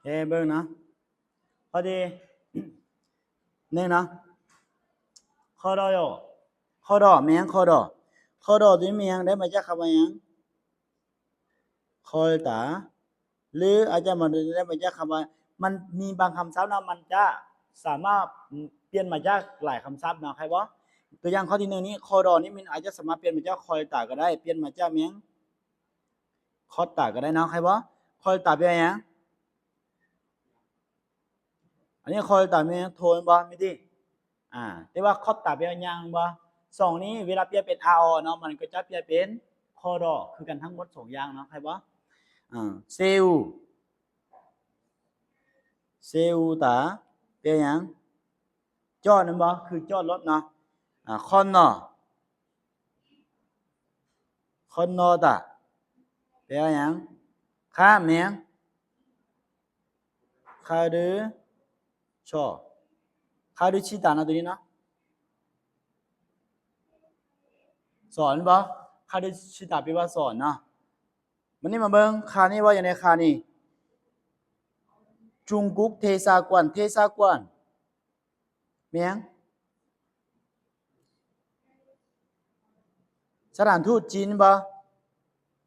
ເບິ່ງເນາະ ພໍດີ ນີ້ເນາະ ຄໍດໍ ຄໍດໍ ແມ່ນຫຍັງ? ຄໍດໍ ຄໍດໍ ຕົວນີ້ແມ່ນຫຍັງ? ໄດ້ມາຈາກຄຳວ່າຫຍັງ? ຄໍລຕາ ຫຼືອາດຈະມາ ໄດ້ມາຈາກຄຳວ່າ ມັນມີບາງຄຳສັບເນາະ ມັນຈະສາມາດປ່ຽນມາຈາກຫຼາຍຄຳສັບເນາະ ເຂົ້າໃຈບໍ່? ຕົວຢ່າງຂໍ້ທີໜຶ່ງນີ້ ຄໍດໍ ນີ້ມັນອາດຈະສາມາດປ່ຽນມາຈາກຄໍລຕາກໍໄດ້ ປ່ຽນມາຈາກແມ່ນຫຍັງ? ຄໍລຕາກໍໄດ້ເນາະ ເຂົ້າໃຈບໍ່? ຄໍລຕາແປວ່າຫຍັງ? ອັນນີ້ຄໍລຕາແມ່ນໂທແມ່ນບໍ່? ມີຕິ ອາ ແຕ່ວ່າຄໍລຕາແປວ່າຍ່າງແມ່ນບໍ່? ສອງນີ້ເວລາປ່ຽນເປັນອາ ອ ເນາະ ມັນກໍຈະປ່ຽນເປັນຄໍດໍ ຄືກັນທັງໝົດສອງຢ່າງເນາະ ເຂົ້າໃຈບໍ່? ອາ ເຊວ ເຊວຕາ ແປວ່າຫຍັງ? ຈອດແມ່ນບໍ່? ຄືຈອດລົດເນາະ. ອາ ຄໍນນອ ຄໍນນອຕາ ແປວ່າຫຍັງ? ຂ້າມແມ່ນຫຍັງ? ຄາດື ຊໍ ຄາດູຊິຕາເນາະ ຕົວນີ້ເນາະ ສອນແມ່ນບໍ່? ຄາດູຊິຕາແປວ່າສອນເນາະ. ບັດນີ້ມາເບິ່ງ ຄານີ້ເວົ້າຫຍັງແດ່? ຄານີ້ ຈຸງກຸກເທສາກວນ ເທສາກວນ ແມ່ນຫຍັງ? ສະຖານທູດຈີນແມ່ນບໍ່?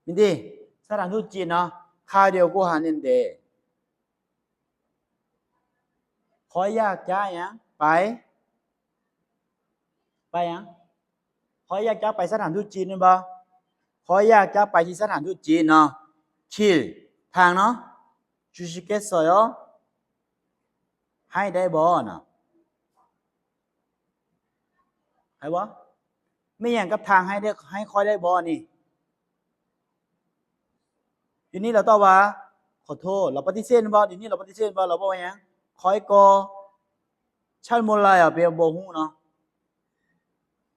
ມີຕິ ສະຖານທູດຈີນເນາະ. ຄາດຽວກູຮານເອັນເດ ຂ້ອຍຢາກຈະຫຍັງ? ໄປ ໄປຫຍັງ? ຂ້ອຍຢາກຈະໄປສະຖານທູດຈີນແມ່ນບໍ່? ຂ້ອຍຢາກຈະໄປທີ່ສະຖານທູດຈີນເນາະ. ຄິວ ທາງເນາະ ຈູຊິເກສໂຊໂຍ ໃຫ້ໄດ້ບໍ່ເນາະ? ໃຫ້ບໍ່? ມີຫຍັງກັບທາງໃຫ້ໄດ້ ໃຫ້ຂ້ອຍໄດ້ບໍ່ນີ້? ດຽວນີ້ລາວຕອບວ່າ ຂໍໂທດ ລາວປະຕິເສດບໍ່? ດຽວນີ້ລາວປະຕິເສດບໍ່? ລາວບອກວ່າຫຍັງ? ຂ້ອຍກໍ ຊານໂມລາຍ ແປວ່າບໍ່ຮູ້ເນາະ.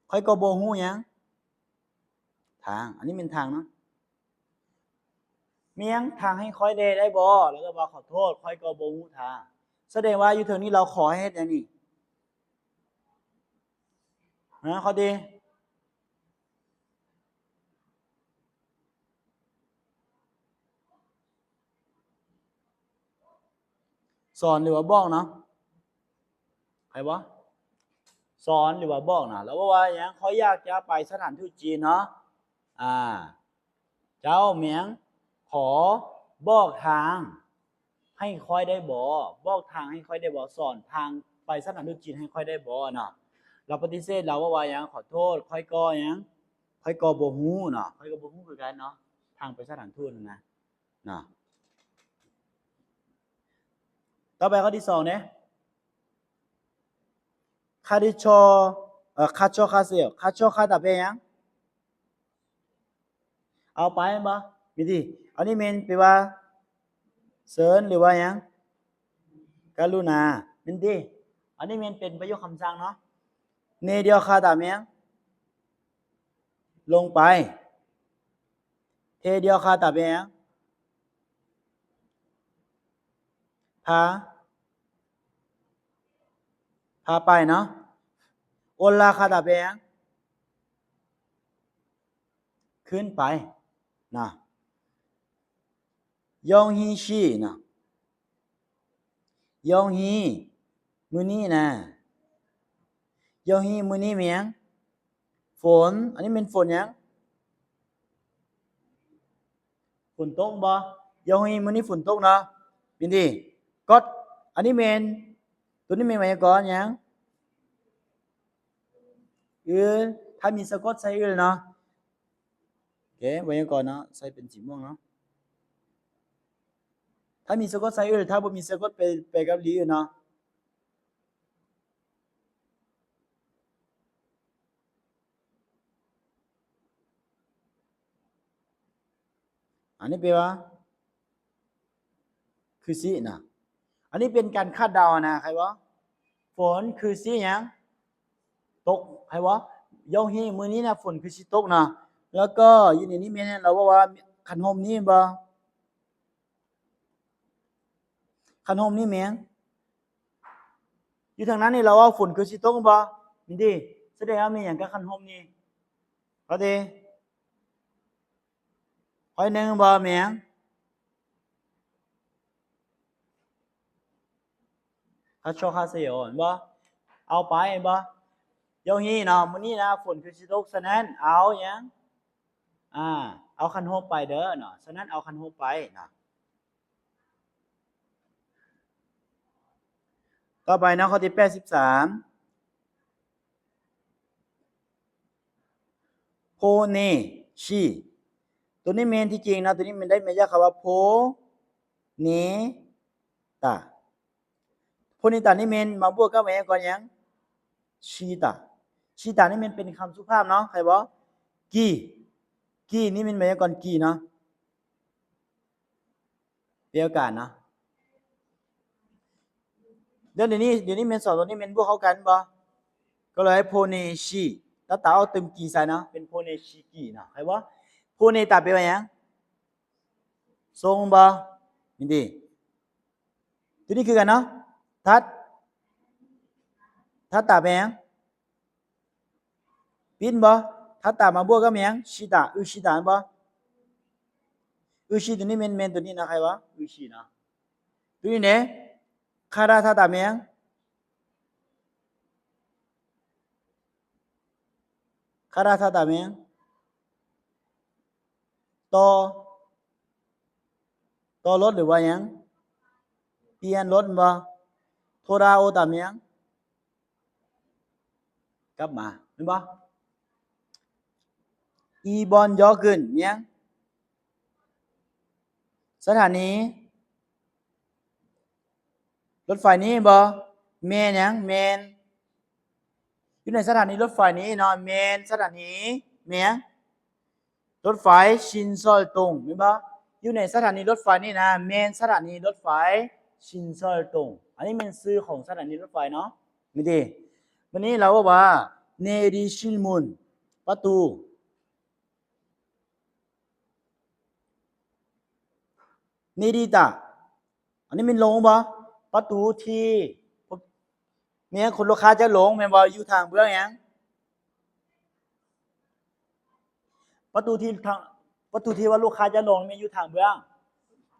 ຂ້ອຍກໍບໍ່ຮູ້ຫຍັງ? ທາງ ອັນນີ້ແມ່ນທາງເນາະ. ມີຫຍັງ ທາງໃຫ້ຂ້ອຍແດ່ໄດ້ບໍ່? ລາວກໍວ່າ ຂໍໂທດ ຂ້ອຍກໍບໍ່ຮູ້ທາງ. ສະແດງວ່າຢູ່ເທິງນີ້ລາວຂໍໃຫ້ເຮັດຫຍັງນີ້? ຮະ ຂໍດີ ສອນ ຫຼືວ່າບອກເນາະ ໃຜບໍ່? ສອນ ຫຼືວ່າບອກນະ. ລາວບອກວ່າຫຍັງ? ຂ້ອຍຢາກຈະໄປສະຖານທູດຈີນເນາະ. ອາ ເຈົ້າແມ່ນຫຍັງ? ຂໍບອກທາງໃຫ້ຂ້ອຍໄດ້ບໍ່? ບອກທາງໃຫ້ຂ້ອຍໄດ້ບໍ່? ສອນທາງໄປສະຖານທູດຈີນໃຫ້ຂ້ອຍໄດ້ບໍ່ເນາະ? ລາວປະຕິເສດ ລາວບອກວ່າຫຍັງ? ຂໍໂທດ ຂ້ອຍກໍຫຍັງ? ຂ້ອຍກໍບໍ່ຮູ້ເນາະ. ຂ້ອຍກໍບໍ່ຮູ້ຄືກັນເນາະ ທາງໄປສະຖານທູດຫັ້ນນະ. ເນາະ ຕໍ່ໄປຂໍ້ທີສອງເດ້ ຄາດິຊໍ ເອີ ຄາຊໍຄາເຊວ ຄາຊໍຄາຕາແປຫຍັງ? ເອົາໄປແມ່ນບໍ່? ມີຕິ ອັນນີ້ແມ່ນແປວ່າເຊີນ ຫຼືວ່າຫຍັງ? ກະລຸນາ ແມ່ນຕິ? ອັນນີ້ແມ່ນເປັນປະໂຫຍກຄຳສັ່ງເນາະ. ເນດຽວຄາຕາແມ່ນຫຍັງ? ລົງໄປ. ເທດຽວຄາຕາແປຫຍັງ? ພາ ພາໄປເນາະ. ໂອນລາຄາຕາແປຫຍັງ? ຂຶ້ນໄປເນາະ. ຢອງຮີຊີເນາະ. ຢອງຮີ ມື້ນີ້ນະ ຢອງຮີມື້ນີ້ແມ່ນຫຍັງ? ຝົນ. ອັນນີ້ແມ່ນຝົນຫຍັງ? ຝົນຕົກບໍ່? ຢອງຮີມື້ນີ້ຝົນຕົກເນາະ. ແມ່ນຕິ? ກອດ ອັນນີ້ແມ່ນ ໂຕນີ້ແມ່ນໄວຍາກອນຫຍັງ? ອື ຖ້າມີສະກົດໃສ່ອືເນາະ. ໂອເຄ ໄວຍາກອນເນາະ ໃສ່ເປັນສີມ່ວງເນາະ. ຖ້າມີສະກົດໃສ່ອື ຖ້າບໍ່ມີສະກົດໄປ ໄປກັບລີອືເນາະ. ອັນນີ້ແປວ່າ ຄືຊິນະ. ອັນນີ້ເປັນການຄາດເດົານະ ເຂົ້າໃຈບໍ່? ຝົນຄືຊິຫຍັງ? ຕົກ ເຂົ້າໃຈບໍ່? ຢອງຮີມື້ນີ້ນະ ຝົນຄືຊິຕົກນະ. ແລ້ວກໍຢູ່ໃນນີ້ແມ່ນ ລາວເວົ້າວ່າ ຄັນຮົ່ມນີ້ແມ່ນບໍ່? ຄັນຮົ່ມນີ້ແມ່ນ ຢູ່ທາງນັ້ນນີ້ ລາວເວົ້າຝົນຄືຊິຕົກແມ່ນບໍ່? ມີຕິ ສະແດງວ່າມີຫຍັງກັບຄັນຮົ່ມນີ້? ເຂົ້າໃຈ ຂ້ອຍໜຶ່ງບໍ່ແມ່ນ ເ 가져가세요 ແມ່ນບໍ່? ເອົາໄປແມ່ນບໍ່? ຢອງຮີເນາະ ມື້ນີ້ນະຝົນຄືຊິຕົກ ສະນັ້ນເອົາຫຍັງ? ອາ ເອົາຄັນຮົບໄປເດີເນາະ ສະນັ້ນເອົາຄັນຮົບໄປເນາະ. ຕໍ່ໄປເນາະ ຂໍ້ທີແປດສິບສາມ 보내시 ໂຕນີ້ແມ່ນທີ່ຈິງເນາະ ໂຕນີ້ແມ່ນໄດ້ມາຈາກຄຳວ່າ 보내다 보내다 ນີ້ແມ່ນມາບວກກັບໄວຍາກອນຫຍັງ? 시다 시다 ນີ້ແມ່ນເປັນຄຳສຸພາບເນາະ ເຂົ້າໃຈບໍ່? 기 기 ນີ້ແມ່ນໄວຍາກອນ 기 ເນາະ ແປວ່າການເນາະ. ແລ້ວດຽວນີ້ ດຽວນີ້ແມ່ນສອງໂຕນີ້ແມ່ນບວກເຂົ້າກັນບໍ່? ກໍເລີຍ 보내시 다 다 ເອົາຕື່ມ 기 ໃສ່ເນາະ ເປັນ 보내시기 ເນາະ ເຂົ້າໃຈບໍ່? 보내다 ແປວ່າຫຍັງ? ສົ່ງບໍ່? ແມ່ນຕິ? ໂຕນີ້ຄືກັນເນາະ 다 다 다 다 ແມ່ນຫຍັງ? ປິ່ນບໍ່? 다 다 ມາບວກກັບຫຍັງ? 시다 ອື 시다 ແມ່ນບໍ່? ອື 시다 ໂຕນີ້ແມ່ນ ແມ່ນໂຕນີ້ເນາະ ໃຄວະ? ອື 시다 ເນາະ. ໂຕນີ້ເດ້? 가다 다 다 ແມ່ນຫຍັງ? 가다 다 다 ແມ່ນຫຍັງ? ຕໍ່ ຕໍ່ລົດ ຫຼືວ່າຫຍັງ? ປ່ຽນລົດແມ່ນບໍ່? 돌아오다 ແມ່ນຫຍັງ? ກັບມາແມ່ນບໍ່? 이번 역은 ແມ່ນຫຍັງ? ສະຖານີລົດໄຟນີ້ແມ່ນບໍ່? ແມ່ນຫຍັງ? ແມ່ນ ຢູ່ໃນສະຖານີລົດໄຟນີ້ເນາະ ແມ່ນສະຖານີແມ່ນຫຍັງ? ລົດໄຟ 신설동 ແມ່ນບໍ່? ຢູ່ໃນສະຖານີລົດໄຟນີ້ນະ ແມ່ນສະຖານີລົດໄຟ 신설동 ອັນນີ້ແມ່ນຊື່ຂອງສະຖານີລົດໄຟເນາະ ແມ່ນຕິ? ບາດນີ້ລາວເວົ້າວ່າ 내리실 문 ປະຕູ 내리다 ອັນນີ້ແມ່ນລົງບໍ່? ປະຕູທີ່ ແມ່ນຄົນລູກຄ້າຈະລົງແມ່ນບໍ່? ຢູ່ທາງເບື້ອງຫຍັງ? ປະຕູທີ່ທາງ ປະຕູທີ່ວ່າລູກຄ້າຈະລົງແມ່ນຢູ່ທາງເບື້ອງ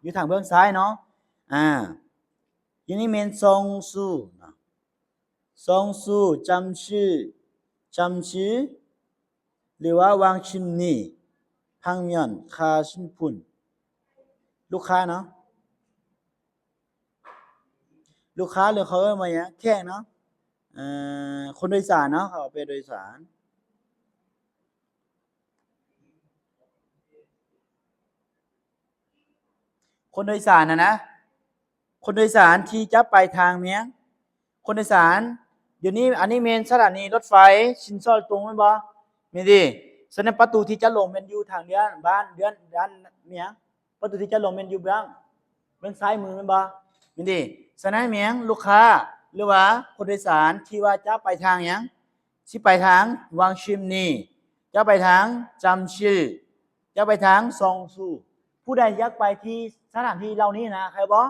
ຢູ່ທາງເບື້ອງຊ້າຍເນາະ. ອາ ຢູ່ນີ້ແມ່ນ 정수 ເນາະ 정수 잠실 잠실 ຫຼືວ່າ 왕십리 방면 가신 분 ລູກຄ້າເນາະ ລູກຄ້າ ຫຼືເຂົາເອີ້ນວ່າຫຍັງ? ແຂກເນາະ ເອີ ຄົນໂດຍສານເນາະ ເຂົາເອົາໄປໂດຍສານ ຄົນໂດຍສານນະນະ ຄົນໂດຍສານທີ່ຈະໄປທາງແມ່ນຫຍັງ? ຄົນໂດຍສານ ດຽວນີ້ ອັນນີ້ແມ່ນສະຖານີລົດໄຟ 신설동 ແມ່ນບໍ່? ແມ່ນຕິ? ສະນັ້ນປະຕູທີ່ຈະລົງແມ່ນຢູ່ທາງດ້ານບ້ານ ດ້ານ ດ້ານແມ່ນຫຍັງ? ປະຕູທີ່ຈະລົງແມ່ນຢູ່ເບື້ອງ ເບື້ອງຊ້າຍມືແມ່ນບໍ່? ແມ່ນຕິ? ສະນັ້ນແມ່ນຫຍັງ? ລູກຄ້າ ຫຼືວ່າຄົນໂດຍສານທີ່ວ່າຈະໄປທາງຫຍັງ? ຊິໄປທາງ 왕십리 ຈະໄປທາງ 잠실 ຈະໄປທາງ 정수 ຜູ້ໃດຢາກໄປທີ່ສະຖານທີ່ເຫຼົ່ານີ້ນະ ເຂົ້າໃຈບໍ່?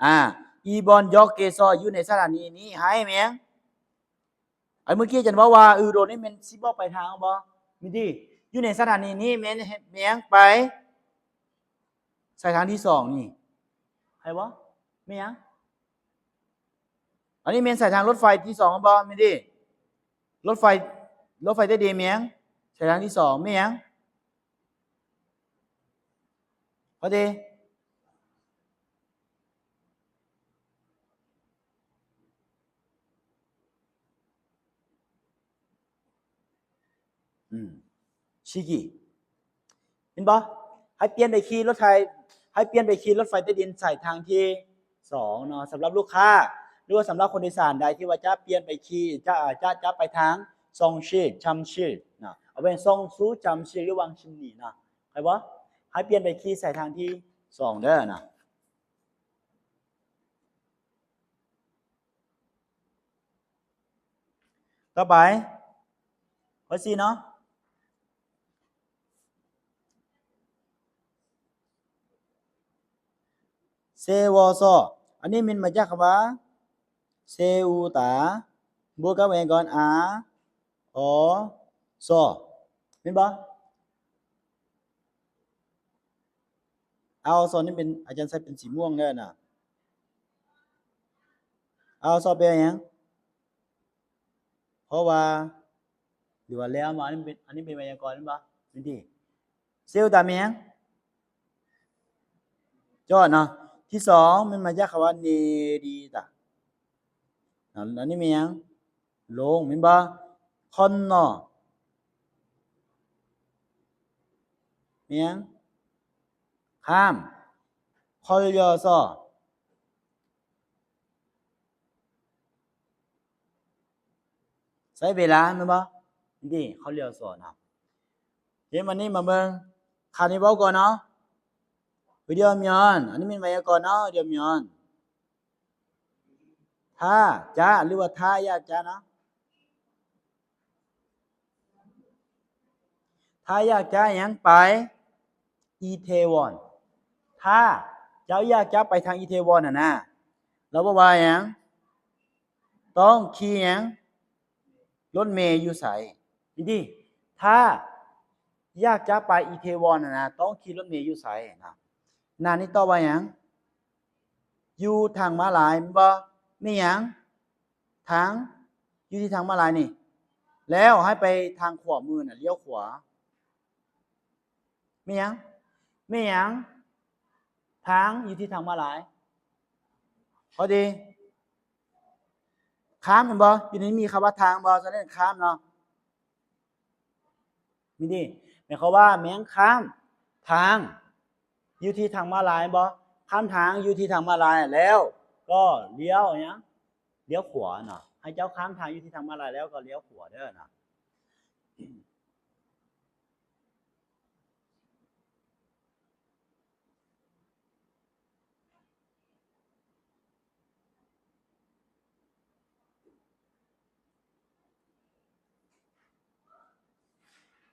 ອາ 이번 역에서 ຢູ່ໃນສະຖານີນີ້ໃຫ້ແມ່ນຫຍັງ? ອັນເມື່ອກີ້ຈັນເວົ້າວ່າ ອື ໂດນີ້ແມ່ນຊິບອກໄປທາງບໍ່? ມີຕິ ຢູ່ໃນສະຖານີນີ້ແມ່ນ ແມ່ນຫຍັງ? ໄປສາຍທາງທີສອງນີ້ ໃຫ້ບໍ່? ແມ່ນຫຍັງ? ອັນນີ້ແມ່ນສາຍທາງລົດໄຟທີສອງບໍ່? ມີຕິ ລົດໄຟ ລົດໄຟໃຕ້ດິນແມ່ນຫຍັງ? ສາຍທາງທີສອງແມ່ນຫຍັງ? ເຂົ້າໃຈ? ອືມ 시기 ເຫັນບໍ່? ໃຫ້ປ່ຽນໄປຂີ່ລົດໄຟ ໃຫ້ປ່ຽນໄປຂີ່ລົດໄຟໃຕ້ດິນສາຍທາງທີສອງເນາະ ສຳລັບລູກຄ້າ ຫຼືວ່າສຳລັບຄົນໂດຍສານໃດທີ່ວ່າຈະປ່ຽນໄປຂີ່ ຈະ ຈະ ຈະໄປທາງ 정실 잠실 ເນາະ ເອົາເປັນ 정수 잠실 ຫຼື 왕십리 ເນາະ ເຂົ້າໃຈບໍ່? ໃຫ້ປ່ຽນໄປຂີ່ສາຍທາງທີສອງເດີເນາະ. ຕໍ່ໄປ ຂໍ້ສີ່ເນາະ 세워서 ອັນນີ້ແມ່ນມາຈາກຄຳວ່າ 세우다 ບວກກັບໄວຍາກອນ 아, 어, 서 ແມ່ນບໍ່? ອາ ອ ສອນນີ້ເປັນ ອາຈານໃສ່ເປັນສີມ່ວງເດີນະ. ເອົາຊອບແປວ່າຫຍັງ? ເພາະວ່າ ຫຼືວ່າແລ້ວມາ ອັນນີ້ເປັນ ອັນນີ້ເປັນໄວຍາກອນແມ່ນບໍ່? ແມ່ນຕິ? ເຊວຕາແມ່ນຫຍັງ? ຈອດເນາະ. ທີສອງແມ່ນມາຈາກຄຳວ່າເນດີຕາ ອັນນີ້ແມ່ນຫຍັງ? ໂລງ ແມ່ນບໍ່? ຄອນນໍ ແມ່ນຫຍັງ? ຂ້າມ. ຄໍລຽຊໍ ໃຊ້ເວລາແມ່ນບໍ່? ນີ້ ເຂົາລຽວສອນເນາະ. ເຫັນ ບັດນີ້ມາເບິ່ງ ຄາວນີ້ເວົ້າກ່ອນເນາະ. ວິດີໂອມຽອນ ອັນນີ້ແມ່ນໄວຍາກອນເນາະ ວິດີໂອມຽອນ. ຖ້າຈະ ຫຼືວ່າຖ້າຢາກຈະເນາະ. ຖ້າຢາກຈະຫຍັງ? ໄປອີເທວອນ. ຖ້າເຈົ້າຢາກຈະໄປທາງອີເທວອນຫັ້ນນະ ລາວບອກວ່າຫຍັງ? ຕ້ອງຂີ່ຫຍັງ? ລົດເມຢູ່ໃສ? ດີໆ ຖ້າຢາກຈະໄປອີເທວອນຫັ້ນນະ ຕ້ອງຂີ່ລົດເມຢູ່ໃສນະ? ໜ້ານີ້ຕອບວ່າຫຍັງ? ຢູ່ທາງມ້າລາຍແມ່ນບໍ່? ແມ່ນຫຍັງ? ທາງ ຢູ່ທີ່ທາງມ້າລາຍນີ້ ແລ້ວໃຫ້ໄປທາງຂວາມືນະ ລ້ຽວຂວາ. ແມ່ນຫຍັງ? ແມ່ນຫຍັງ? ທາງຢູ່ທີ່ທາງມ້າລາຍ. ພໍດີ. ຂ້າມແມ່ນບໍ່? ຢູ່ໃນນີ້ມີຄຳວ່າທາງບໍ່? ສະນັ້ນຂ້າມເນາະ. ມີດີ ໝາຍຄວາມວ່າແມ່ນຂ້າມທາງຢູ່ທີ່ທາງມ້າລາຍບໍ່? ຂ້າມທາງຢູ່ທີ່ທາງມ້າລາຍ ແລ້ວກໍລ້ຽວຫຍັງ? ລ້ຽວຂວາເນາະ. ໃຫ້ເຈົ້າຂ້າມທາງຢູ່ທີ່ທາງມ້າລາຍ ແລ້ວກໍລ້ຽວຂວາເດີເນາະ.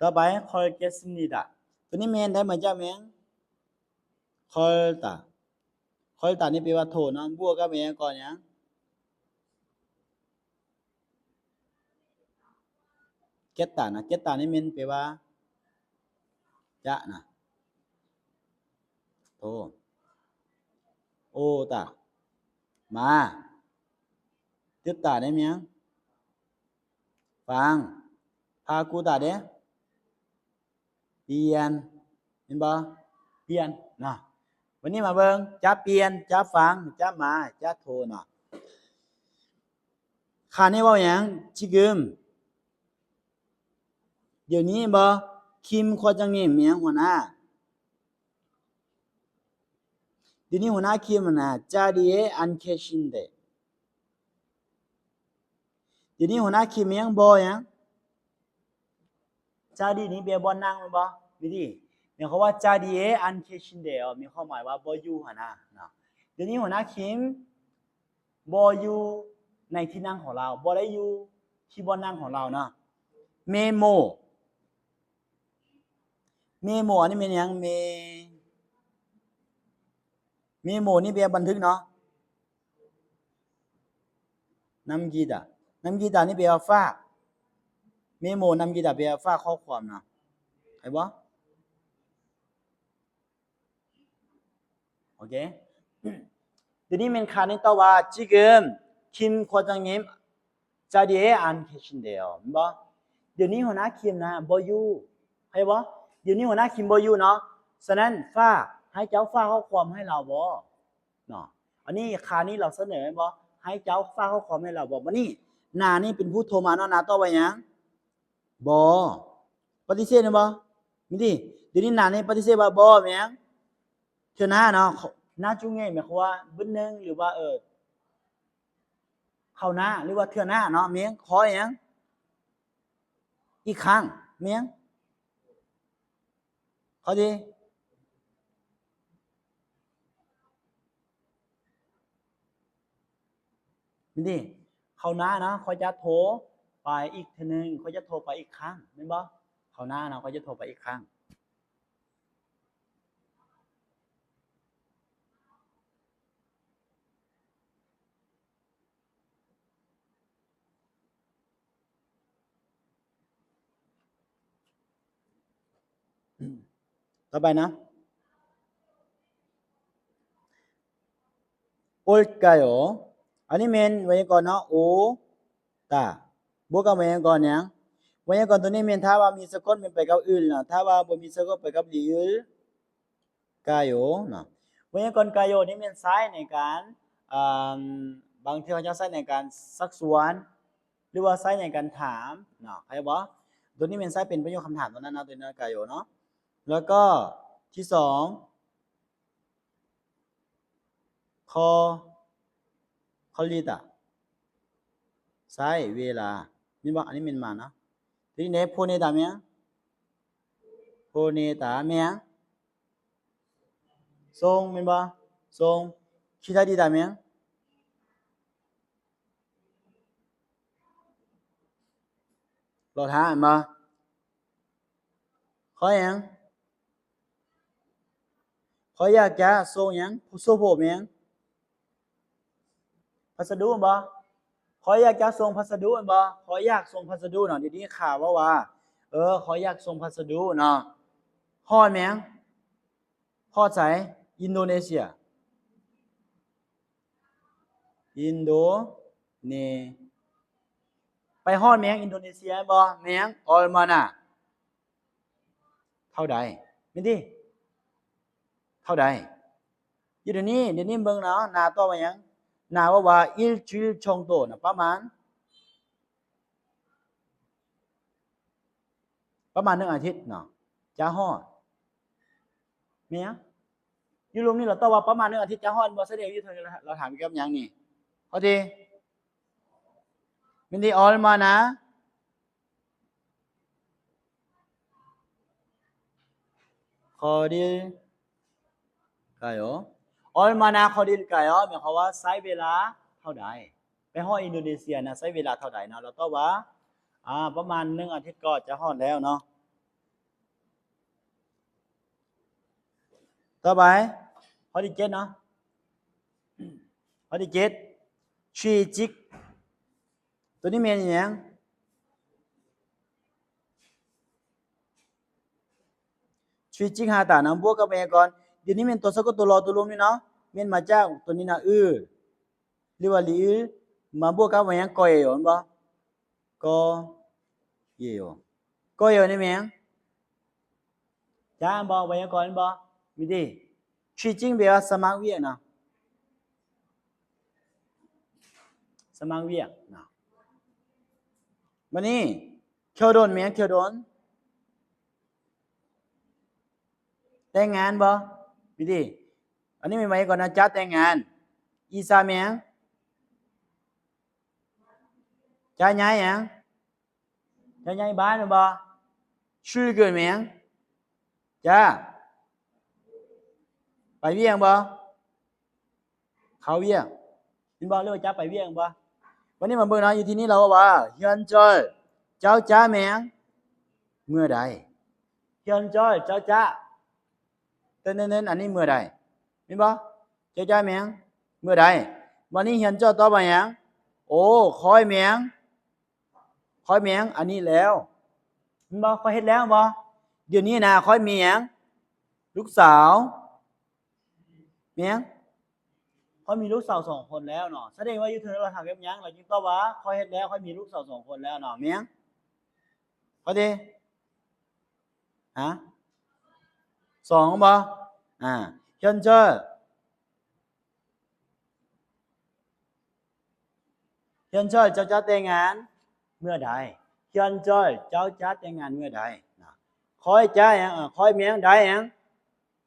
ຕໍ່ໄປ 걸 겠습니다. ໂຕນີ້ແມ່ນໄດ້ມາຈາກແມ່ນ 걸 다. 걸 다 ນີ້ແປວ່າໂທເນາະ ບວກກັບແມ່ນຫຍັງກ່ອນຫຍັງ? 겠다 ນະ. 겠다 ນີ້ແມ່ນແປວ່າຈະນະ ໂທ. 오 다 ມາ. ܕ다 ນີ້ແມ່ນຫຍັງ? ຟັງ. 바꾸다 ເດ້? ປ່ຽນ ແມ່ນບໍ່? ປ່ຽນເນາະ. ວັນນີ້ມາເບິ່ງ ຈະປ່ຽນ ຈະຟັງ ຈະມາ ຈະໂທເນາະ. ຄາວນີ້ເວົ້າຫຍັງ? 지금 ດຽວນີ້ບໍ່? ܟມ 과장님 ແມ່ນຫຍັງ? ຫົວໜ້າ. ດຽວນີ້ຫົວໜ້າຄິມຫັ້ນນະ 자리에 안 계신대. ດຽວນີ້ຫົວໜ້າຄິມຍັງບໍ່ຫຍັງ? 자리 ນີ້ແປວ່າບ່ອນນັ່ງແມ່ນບໍ່? ວິທີ ໝາຍຄວາມວ່າ 자리에 안 계신대요 ມີຄວາມໝາຍວ່າບໍ່ຢູ່ຫັ້ນນະເນາະ. ດຽວນີ້ຫົວໜ້າຄິມບໍ່ຢູ່ໃນທີ່ນັ່ງຂອງລາວ ບໍ່ໄດ້ຢູ່ທີ່ບ່ອນນັ່ງຂອງລາວເນາະ. 메모. 메모 ອັນນີ້ແມ່ນຫຍັງ? 메, 메모 ນີ້ແປວ່າບັນທຶກເນາະ. 남기다. 남기다 ນີ້ແປວ່າຝາກ. 메모 남기다 ແປວ່າຝາກຂໍ້ຄວາມເນາະ. ເຂົ້າໃຈບໍ່? ໂອເຄ ດຽວນີ້ແມ່ນຄາວນີ້ຕອບວ່າ 지금 ܟມ 과장님 자리에 안 계신대요 ແມ່ນບໍ່? ດຽວນີ້ຫົວໜ້າຄິມນະບໍ່ຢູ່ ເຂົ້າໃຈບໍ່? ດຽວນີ້ຫົວໜ້າຄິມບໍ່ຢູ່ເນາະ. ສະນັ້ນ ຝາກ ໃຫ້ເຈົ້າຝາກຂໍ້ຄວາມໃຫ້ລາວບໍ່ເນາະ. ອັນນີ້ຄາວນີ້ລາວສະເໜີແມ່ນບໍ່? ໃຫ້ເຈົ້າຝາກຂໍ້ຄວາມໃຫ້ລາວບໍ່? ບັດນີ້ ນານີ້ເປັນຜູ້ໂທມາເນາະ ນາຕອບວ່າຫຍັງ? ບໍ່ ປະຕິເສດແມ່ນບໍ່? ມີຕິ ດຽວນີ້ນານີ້ປະຕິເສດວ່າບໍ່ແມ່ນຫຍັງ? ເທື່ອໜ້າເນາະ. 나중에 ໝາຍຄວາມວ່າບຶດໜຶ່ງ ຫຼືວ່າ ເອີ ຄາວໜ້າ ຫຼືວ່າເທື່ອໜ້າເນາະ. ແມ່ນຫຍັງ? ຂໍຫຍັງ? ອີກຄັ້ງ ແມ່ນຫຍັງ? ຂໍດີ ມີຕິ ຄາວໜ້າເນາະ ຂ້ອຍຈະໂທໄປອີກເທື່ອໜຶ່ງ ຂ້ອຍຈະໂທໄປອີກຄັ້ງ ແມ່ນບໍ່? ຄາວໜ້າເນາະ ຂ້ອຍຈະໂທໄປອີກຄັ້ງ. ຕໍ່ໄປນະ 올까요? ອັນນີ້ແມ່ນໄວຍາກອນເນາະ ໂອຕາ ບວກກັບໄວຍາກອນຫຍັງ? ໄວຍາກອນໂຕນີ້ແມ່ນ ຖ້າວ່າມີສະກົດແມ່ນໄປກັບອຶນເນາະ ຖ້າວ່າບໍ່ມີສະກົດໄປກັບລີອຶນ ກາໂຍເນາະ. ໄວຍາກອນກາໂຍນີ້ແມ່ນໃຊ້ໃນການ ເອີ່ມ ບາງເທື່ອເຂົາເຈົ້າໃຊ້ໃນການຊັກຊວນ ຫຼືວ່າໃຊ້ໃນການຖາມເນາະ ເຂົ້າໃຈບໍ່? ໂຕນີ້ແມ່ນໃຊ້ເປັນປະໂຫຍກຄຳຖາມເທົ່ານັ້ນເນາະ ໂຕນີ້ກາໂຍເນາະ. ແລ້ວກໍທີສອງ ຄໍ ຄໍລີຕາ ໃຊ້ເວລາ ແມ່ນບໍ່? ອັນນີ້ແມ່ນມາເນາະ. ທີນີ້ໂພເນຕາແມ່ນຫຍັງ? ໂພເນຕາແມ່ນຫຍັງ? ສົ່ງແມ່ນບໍ່? ສົ່ງ. ຄິຕາດີຕາແມ່ນຫຍັງ? ລໍຖ້າແມ່ນບໍ່? ຂໍຫຍັງ? ຂໍຢາກຈະສົ່ງຫຍັງ? ໂຊໂພແມ່ນຫຍັງ? ພັດສະດຸແມ່ນບໍ່? ຂໍຢາກຈະສົ່ງພັດສະດຸແມ່ນບໍ່? ຂໍຢາກສົ່ງພັດສະດຸເນາະ. ດຽວນີ້ຂ້າເວົ້າວ່າ ເອີ ຂໍຢາກສົ່ງພັດສະດຸເນາະ. ຮອດແມ່ນຫຍັງ? ຮອດໃສ? ອິນໂດເນເຊຍ. ອິນໂດເນ ໄປຮອດແມ່ນຫຍັງ? ອິນໂດເນເຊຍແມ່ນບໍ່? ແມ່ນຫຍັງ? ອອລມານາ. ເທົ່າໃດ? ແມ່ນຕິ? ເທົ່າໃດ? ຢູ່ດຽວນີ້ ດຽວນີ້ເບິ່ງເນາະ ນາຕອບວ່າຫຍັງ? ນາເວົ້າວ່າ ເອລ ຈີລ ຊອງໂຕ ນະ ປະມານ ປະມານໜຶ່ງອາທິດເນາະ ຈະຮອດ. ແມ່ນຫຍັງ? ຢູ່ລຸ່ມນີ້ລາວຕອບວ່າປະມານໜຶ່ງອາທິດຈະຮອດ ບໍ່ສະແດງຢູ່ເທິງ ລາວຖາມກ່ຽວກັບຫຍັງນີ້? ເຂົ້າໃຈ? ແມ່ນຕິ? ອອລມານາ ຄໍດິລກາໂຍ ອອລມານາຄໍດິລກາໂຍ ໝາຍຄວາມວ່າໃຊ້ເວລາເທົ່າໃດ? ໄປຮອດອິນໂດເນເຊຍນະ ໃຊ້ເວລາເທົ່າໃດເນາະ? ລາວຕອບວ່າ ອາ ປະມານໜຶ່ງອາທິດກໍຈະຮອດແລ້ວເນາະ. ຕໍ່ໄປ ຂໍ້ທີເຈັດເນາະ ຂໍ້ທີເຈັດ ທຣີຈິກ ໂຕນີ້ແມ່ນຫຍັງ? ທຣີຈິກຮາຕານະ ບວກກັບໄວຍາກອນ ດຽວນີ້ແມ່ນຕົວສະກົດ ຕົວລໍ ຕົວລົມນີ້ເນາະ ແມ່ນມາຈາກໂຕນີ້ນະ ອື ຫຼືວ່າລີອື ມາບວກກັບໄວຍາກອນ ກອເຢໂຍ ແມ່ນບໍ່? ກອເຢໂຍ ກອເຢໂຍນີ້ແມ່ນຫຍັງ? ຈະແມ່ນບໍ່? ໄວຍາກອນແມ່ນບໍ່? ມີຕິ ທຣີຈິງ ແປວ່າສະໝັກວຽກເນາະ ສະໝັກວຽກເນາະ. ບັດນີ້ ເຄີວດົນແມ່ນຫຍັງ? ເຄີວດົນ ແຕ່ງງານບໍ່? ມີຕິ ອັນນີ້ແມ່ນໄວຍາກອນນະ ຈະແຕ່ງງານ. ອີຊາແມ່ນຫຍັງ? ຈະຍ້າຍຫຍັງ? ຈະຍ້າຍບ້ານແມ່ນບໍ່? ຊືເກີນແມ່ນຫຍັງ? ຈະໄປວຽກແມ່ນບໍ່? ເຂົ້າວຽກແມ່ນບໍ່? ຫຼືວ່າຈະໄປວຽກແມ່ນບໍ່? ວັນນີ້ມາເບິ່ງເນາະ ຢູ່ທີ່ນີ້ລາວເວົ້າວ່າ ເຮືອນເຈີ້ຍ ເຈົ້າຈະແມ່ນຫຍັງ? ເມື່ອໃດ? ເຮືອນເຈີ້ຍ ເຈົ້າຈະ ເຕີນເນີນ ອັນນີ້ເມື່ອໃດ ແມ່ນບໍ່? ເຈົ້າຈະແມ່ນຫຍັງ? ເມື່ອໃດ? ວັນນີ້ເຮືອນເຈີ້ຍຕອບວ່າຫຍັງ? ໂອ ຂ້ອຍແມ່ນຫຍັງ? ຂ້ອຍແມ່ນຫຍັງ? ອັນນີ້ແລ້ວ ແມ່ນບໍ່? ຂ້ອຍເຮັດແລ້ວແມ່ນບໍ່? ດຽວນີ້ນະ ຂ້ອຍມີຫຍັງ? ລູກສາວ ແມ່ນຫຍັງ? ຂ້ອຍມີລູກສາວສອງຄົນແລ້ວເນາະ. ສະແດງວ່າຢູ່ເທິງລາວຖາມແບບຫຍັງ? ລາວຈຶ່ງຕອບວ່າ ຂ້ອຍເຮັດແລ້ວ ຂ້ອຍມີລູກສາວສອງຄົນແລ້ວເນາະ ແມ່ນຫຍັງ? ເຂົ້າໃຈ? ຮະ? ສອງແມ່ນບໍ່? ອາ ເຮືອນເຈີ້ຍ ເຮືອນເຈີ້ຍ ເຈົ້າຈະແຕ່ງງານເມື່ອໃດ? ເຮືອນເຈີ້ຍ ເຈົ້າຈະແຕ່ງງານເມື່ອໃດ? ນະ ຂ້ອຍຈະຫຍັງ? ເອີ ຂ້ອຍແມ່ນຫຍັງ? ໄດ້ຫຍັງ?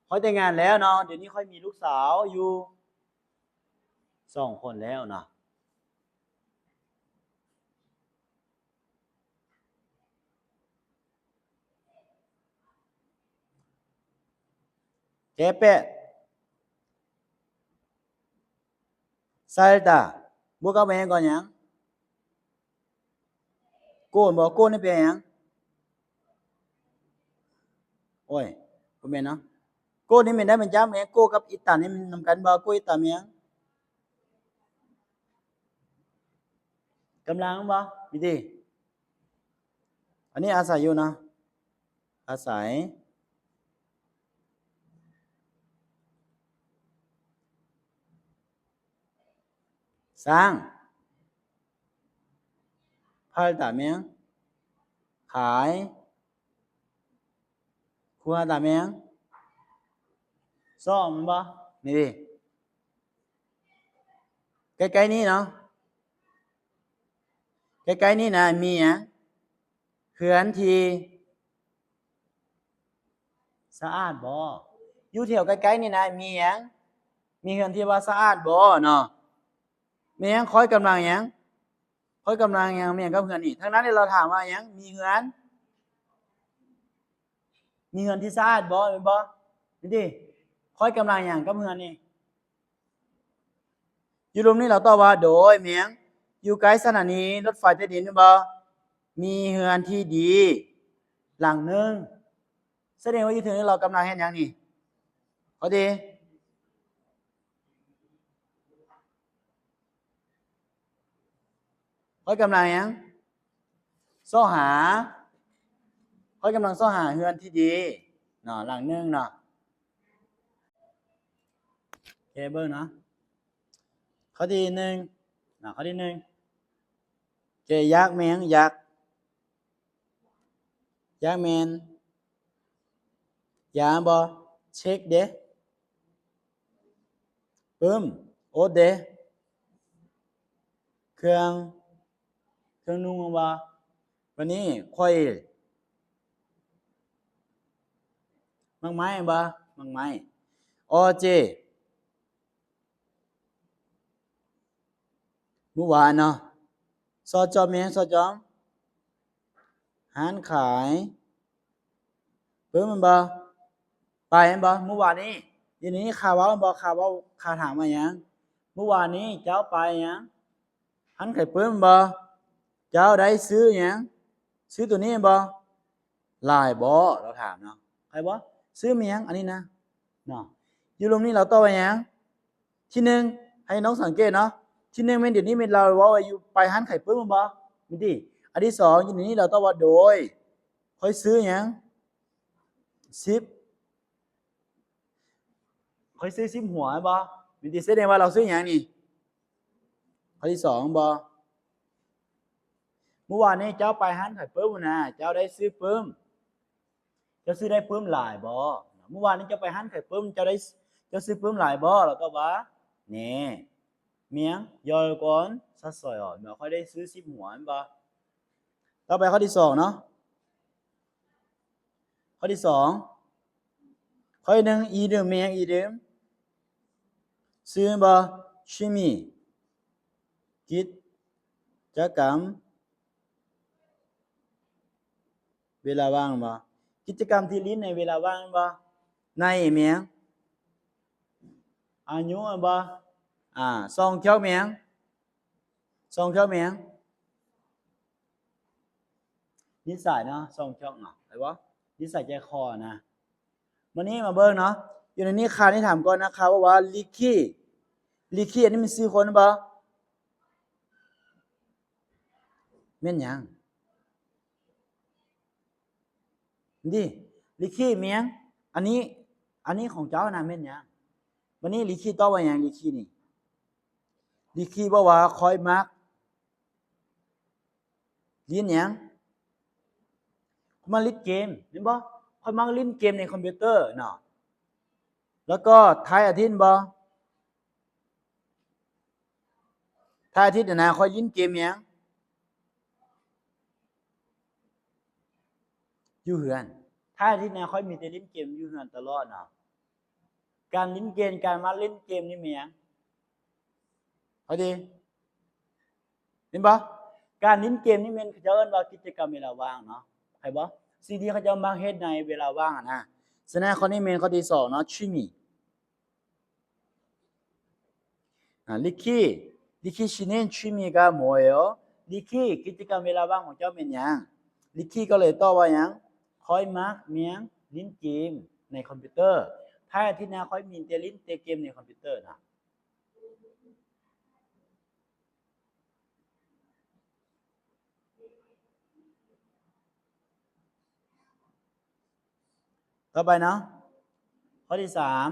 ຂ້ອຍແຕ່ງງານແລ້ວເນາະ ດຽວນີ້ຂ້ອຍມີລູກສາວຢູ່ສອງຄົນແລ້ວເນາະ. ແກ້ແປດ ຊາລະຕາ ບວກກັບໄວຍາກອນຫຍັງ? ໂກ ແມ່ນບໍ່? ໂກນີ້ແປຫຍັງ? ໂອ້ຍ ບໍ່ແມ່ນເນາະ. ໂກນີ້ແມ່ນໄດ້ມາຈາກແມ່ນ ໂກກັບອີຕານີ້ມັນນຳກັນບໍ່? ໂກອີຕາແມ່ນຫຍັງ? ກຳລັງບໍ່? ມີຕິ ອັນນີ້ອາໄສຢູ່ເນາະ ອາໄສ. ສ້າງ. ພາລຕາແມ່ນຫຍັງ? ຂາຍ. ຄູຫາຕາແມ່ນຫຍັງ? ຊອກ ແມ່ນບໍ່? ນີ້ເດ້ ໃກ້ໆນີ້ເນາະ ໃກ້ໆນີ້ນະ ມີຫຍັງ? ເຮືອນທີ່ສະອາດບໍ່? ຢູ່ແຖວໃກ້ໆນີ້ນະ ມີຫຍັງ? ມີເຮືອນທີ່ວ່າສະອາດບໍ່ເນາະ? ແມ່ນຫຍັງ? ຂ້ອຍກຳລັງຫຍັງ? ຂ້ອຍກຳລັງຫຍັງ? ແມ່ນຫຍັງກັບເຮືອນນີ້? ທັງນັ້ນທີ່ລາວຖາມວ່າຫຍັງ? ມີເຮືອນ ມີເຮືອນທີ່ສະອາດບໍ່? ແມ່ນບໍ່? ນີ້ຕິ ຂ້ອຍກຳລັງຫຍັງກັບເຮືອນນີ້? ຢູ່ລຸ່ມນີ້ລາວຕອບວ່າ ໂດຍ ແມ່ນຫຍັງ? ຢູ່ໃກ້ສະຖານີລົດໄຟໃຕ້ດິນແມ່ນບໍ່? ມີເຮືອນທີ່ດີຫຼັງໜຶ່ງ. ສະແດງວ່າຢູ່ເທິງນີ້ລາວກຳລັງເຮັດຫຍັງນີ້? ເຂົ້າໃຈ? ຂ້ອຍກຳລັງຫຍັງ? ຊອກຫາ ຂ້ອຍກຳລັງຊອກຫາເຮືອນທີ່ດີເນາະ ຫຼັງໜຶ່ງເນາະ. ໂອເຄ ເບິ່ງເນາະ ຂໍ້ທີໜຶ່ງເນາະ ຂໍ້ທີໜຶ່ງ ໂອເຄ ຢາກແມ່ນຫຍັງ? ຢາກ ຢາກແມ່ນຢາບໍ່? ເຊັກເດ້ ປຶ້ມ ໂອດເດ້ ເຄື່ອງ ເຄື່ອງນຸ່ງແມ່ນບໍ່? ບາດນີ້ ຂ້ອຍ ໝາກໄມ້ແມ່ນບໍ່? ໝາກໄມ້ ອໍເຈ ມື້ວານເນາະ ຊອດຈອມແມ່ນຫຍັງ? ຊອດຈອມ ຮ້ານຂາຍ ປຶ້ມແມ່ນບໍ່? ໄປແມ່ນບໍ່? ມື້ວານນີ້ ຢູ່ໃນນີ້ຂ້າເວົ້າແມ່ນບໍ່? ຂ້າເວົ້າ ຂ້າຖາມວ່າຫຍັງ? ມື້ວານນີ້ເຈົ້າໄປຫຍັງ? ຮ້ານຂາຍປຶ້ມແມ່ນບໍ່? ເຈົ້າໄດ້ຊື້ຫຍັງ? ຊື້ໂຕນີ້ແມ່ນບໍ່? ຫຼາຍບໍ່? ລາວຖາມເນາະ ໃຄບໍ່? ຊື້ແມ່ນຫຍັງ? ອັນນີ້ນະເນາະ ຢູ່ລຸ່ມນີ້ລາວຕອບວ່າຫຍັງ? ທີໜຶ່ງ ໃຫ້ນ້ອງສັງເກດເນາະ ທີໜຶ່ງແມ່ນດຽວນີ້ແມ່ນລາວເວົ້າວ່າຢູ່ ໄປຮ້ານຂາຍປຶ້ມແມ່ນບໍ່? ແມ່ນຕິ? ອັນທີສອງ ຢູ່ໃນນີ້ລາວຕອບວ່າ ໂດຍ ຂ້ອຍຊື້ຫຍັງ? ສິບ ຂ້ອຍຊື້ສິບຫົວແມ່ນບໍ່? ແມ່ນຕິ? ສະແດງວ່າລາວຊື້ຫຍັງນີ້? ຂໍ້ທີສອງແມ່ນບໍ່? ມື້ວານນີ້ເຈົ້າໄປຮ້ານຂາຍປຶ້ມນະ ເຈົ້າໄດ້ຊື້ປຶ້ມ ເຈົ້າຊື້ໄດ້ປຶ້ມຫຼາຍບໍ່? ມື້ວານນີ້ເຈົ້າໄປຮ້ານຂາຍປຶ້ມ ເຈົ້າໄດ້ ເຈົ້າຊື້ປຶ້ມຫຼາຍບໍ່? ລາວຕອບວ່າ ແນ່ ແມ່ນຫຍັງ? ຢໍ່ກ່ອນ ຊາຊອຍອອກ ແມ່ນຂ້ອຍໄດ້ຊື້ສິບຫົວແມ່ນບໍ່? ຕໍ່ໄປຂໍ້ທີສອງເນາະ ຂໍ້ທີສອງ ຂໍ້ທີໜຶ່ງ ອີດື່ມ ແມ່ນຫຍັງ? ອີດື່ມ ຊື່ແມ່ນບໍ່? ຊີມີ ກິດຈະກຳ ເວລາວ່າງແມ່ນບໍ່? ກິດຈະກຳທີ່ຫຼິ້ນໃນເວລາວ່າງແມ່ນບໍ່? ໃນແມ່ນຫຍັງ? ອາຍຸແມ່ນບໍ່? ອາ ສອງຄຽວແມ່ນຫຍັງ? ສອງຄຽວແມ່ນຫຍັງ? ນິໄສເນາະ ສອງຄຽວເນາະ ເຫັນບໍ່? ນິໄສໃຈຄໍນະ. ມື້ນີ້ມາເບິ່ງເນາະ ຢູ່ໃນນີ້ ຄານີ້ຖາມກ່ອນນະ ຄາເວົ້າວ່າ ລິຄີ ລິຄີ ອັນນີ້ແມ່ນຊື່ຄົນແມ່ນບໍ່? ແມ່ນຫຍັງ? ນີ້ ລິຄີແມ່ນຫຍັງ? ອັນນີ້ ອັນນີ້ຂອງເຈົ້ານະແມ່ນຫຍັງ? ບາດນີ້ລິຄີຕອບວ່າຫຍັງ? ລິຄີນີ້ ລິຄີບອກວ່າ ຂ້ອຍມັກຫຼິ້ນຫຍັງ? ຂ້ອຍມັກຫຼິ້ນເກມ ແມ່ນບໍ່? ຂ້ອຍມັກຫຼິ້ນເກມໃນຄອມພິວເຕີເນາະ. ແລ້ວກໍທ້າຍອາທິດແມ່ນບໍ່? ທ້າຍອາທິດນະ ຂ້ອຍຫຼິ້ນເກມຫຍັງ? ຢູ່ເຮືອນ. ທ້າຍອາທິດນະ ຂ້ອຍມີແຕ່ຫຼິ້ນເກມຢູ່ເຮືອນຕະຫຼອດເນາະ. ການຫຼິ້ນເກມ ການມາຫຼິ້ນເກມນີ້ແມ່ນຫຍັງ? ເຂົ້າໃຈ ເຫັນບໍ່? ການຫຼິ້ນເກມນີ້ແມ່ນເຂົາເຈົ້າເອີ້ນວ່າກິດຈະກຳເວລາວ່າງເນາະ ເຫັນບໍ່? ສິ່ງທີ່ເຂົາເຈົ້າມັກເຮັດໃນເວລາວ່າງຫັ້ນນະ. ສະນັ້ນ ຂໍ້ນີ້ແມ່ນຂໍ້ທີສອງເນາະ 취미. ອາ ລິຄີ 리ܟ이, 취미가 뭐예요? ລິຄີ ກິດຈະກຳເວລາວ່າງຂອງເຈົ້າແມ່ນຫຍັງ? ລິຄີກໍເລີຍຕອບວ່າຫຍັງ? ຂ້ອຍມັກແມ່ນຫຍັງ? ຫຼິ້ນເກມໃນຄອມພິວເຕີ. ທ້າຍອາທິດນະ ຂ້ອຍມີແຕ່ຫຼິ້ນແຕ່ເກມໃນຄອມພິວເຕີນະ. ຕໍ່ໄປເນາະ ຂໍ້ທີສາມ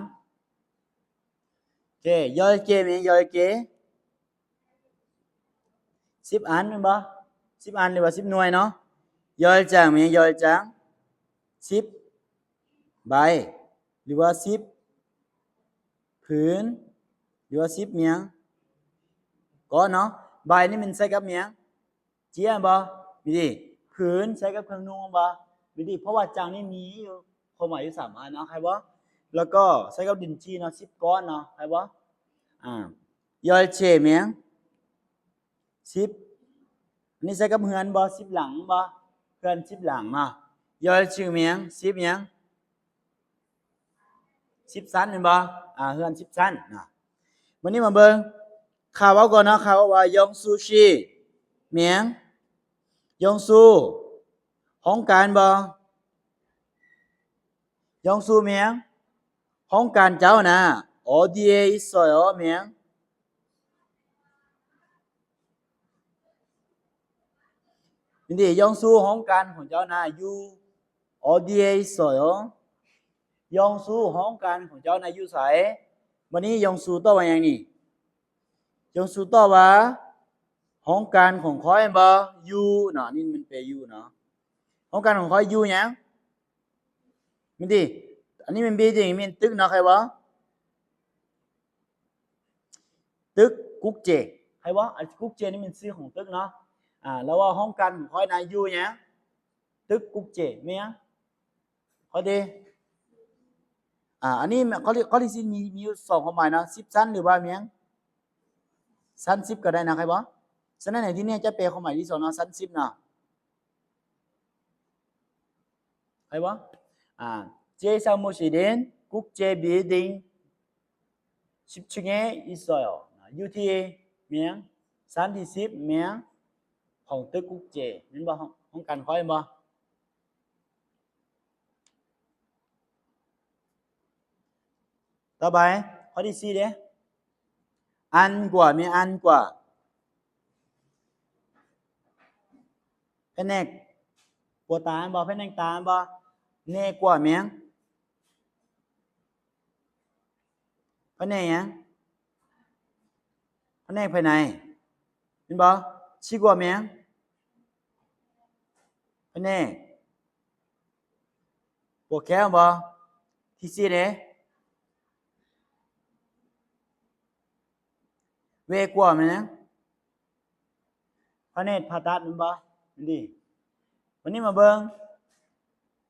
ໂອເຄ 여행, 여행. ສິບອັນແມ່ນບໍ່? ສິບອັນ ຫຼືວ່າສິບໜ່ວຍເນາະ. 열 장 ແມ່ນຫຍັງ? 열 장 ສິບໃບ ຫຼືວ່າສິບຜືນ ຫຼືວ່າສິບຫຍັງ? ກ້ອນເນາະ. ໃບນີ້ມັນໃຊ້ກັບຫຍັງ? ເຈ້ຍແມ່ນບໍ່? ມີດີ. ຜືນໃຊ້ກັບເຄື່ອງນຸ່ງແມ່ນບໍ່? ມີດີ. ເພາະວ່າ 장 ນີ້ມີຢູ່ ຄວາມໝາຍຢູ່ສາມອັນເນາະ ເຂົ້າໃຈບໍ່? ແລ້ວກໍໃຊ້ກັບ 린ຈີ ເນາະ ສິບກ້ອນເນາະ ເຂົ້າໃຈບໍ່? ອາ 열 채 ແມ່ນຫຍັງ? ສິບ. ອັນນີ້ໃຊ້ກັບເຮືອນບໍ່? ສິບຫຼັງບໍ່? ເຮືອນສິບຫຼັງເນາະ. 열 층 ແມ່ນຫຍັງ? ສິບຫຍັງ? ສິບຊັ້ນແມ່ນບໍ່? ອາ ເຮືອນສິບຊັ້ນເນາະ. ບາດນີ້ມາເບິ່ງ ຂ້າເວົ້າກ່ອນເນາະ. ຂ້າເວົ້າວ່າ 영수실 ແມ່ນຫຍັງ? 영수 ຫ້ອງການບໍ່? 영수 ແມ່ນຫຍັງ? ຫ້ອງການເຈົ້ານະ. 어디에 있어요? ແມ່ນຫຍັງ? ມີດີ. 영수 ຫ້ອງການຂອງເຈົ້ານະ ຢູ່ 어디에 있어요? 영수 ຫ້ອງການຂອງເຈົ້ານະ ຢູ່ໃສ? ບາດນີ້ 영수 ຕອບວ່າຫຍັງນີ້? 영수 ຕອບວ່າ ຫ້ອງການຂອງຂ້ອຍແມ່ນບໍ່? ຢູ່ເນາະ. ອັນນີ້ມັນແປຢູ່ເນາະ. ຫ້ອງການຂອງຂ້ອຍຢູ່ຫຍັງ? ມີດີ. ອັນນີ້ແມ່ນ 빌딩 ແມ່ນຕຶກເນາະ ເຂົ້າໃຈບໍ່? ຕຶກ 국제 ເຂົ້າໃຈບໍ່? ອັນ 국제 ນີ້ແມ່ນຊື່ຂອງຕຶກເນາະ. ອາ ແລ້ວວ່າຫ້ອງການຂອງຂ້ອຍນະ ຢູ່ຫຍັງ? ຕຶກ 국제 ແມ່ນຫຍັງ? ເຂົ້າໃຈ? ອາ ອັນນີ້ ຂໍ້ທີ ຂໍ້ທີສີ່ ມີ ມີຢູ່ສອງຄວາມໝາຍເນາະ ສິບຊັ້ນ ຫຼືວ່າແມ່ນຫຍັງ? ຊັ້ນສິບກໍໄດ້ນະ ເຂົ້າໃຈບໍ່? ສະນັ້ນໃນທີ່ນີ້ຈະແປຄວາມໝາຍທີສອງເນາະ ຊັ້ນສິບເນາະ. ເຂົ້າໃຈບໍ່? ອາ 제 사무실은 국제 빌딩 십 층에 있어요. ຢູ່ທີ່ແມ່ນຫຍັງ? ຊັ້ນທີສິບແມ່ນຫຍັງ? ຂອງຕຶກ 국제 ແມ່ນບໍ່? ຫ້ອງ ຫ້ອງການຂ້ອຍແມ່ນບໍ່? ຕໍ່ໄປ ຂໍ້ທີສີ່ເດ້ 안과 ແມ່ນຫຍັງ? 안과 ພະແນກປົວຕາແມ່ນບໍ່? ພະແນກຕາແມ່ນບໍ່? 내과 ແມ່ນຫຍັງ? ພະແນກຫຍັງ? ພະແນກພາຍໃນແມ່ນບໍ່? 치과 ແມ່ນຫຍັງ? ພະແນກປົວແຂ້ວແມ່ນບໍ່? ທີສີ່ເດ້ 외과 ແມ່ນຫຍັງ? ພະແນກຜ່າຕັດແມ່ນບໍ່? ແມ່ນດີ. ວັນນີ້ມາເບິ່ງ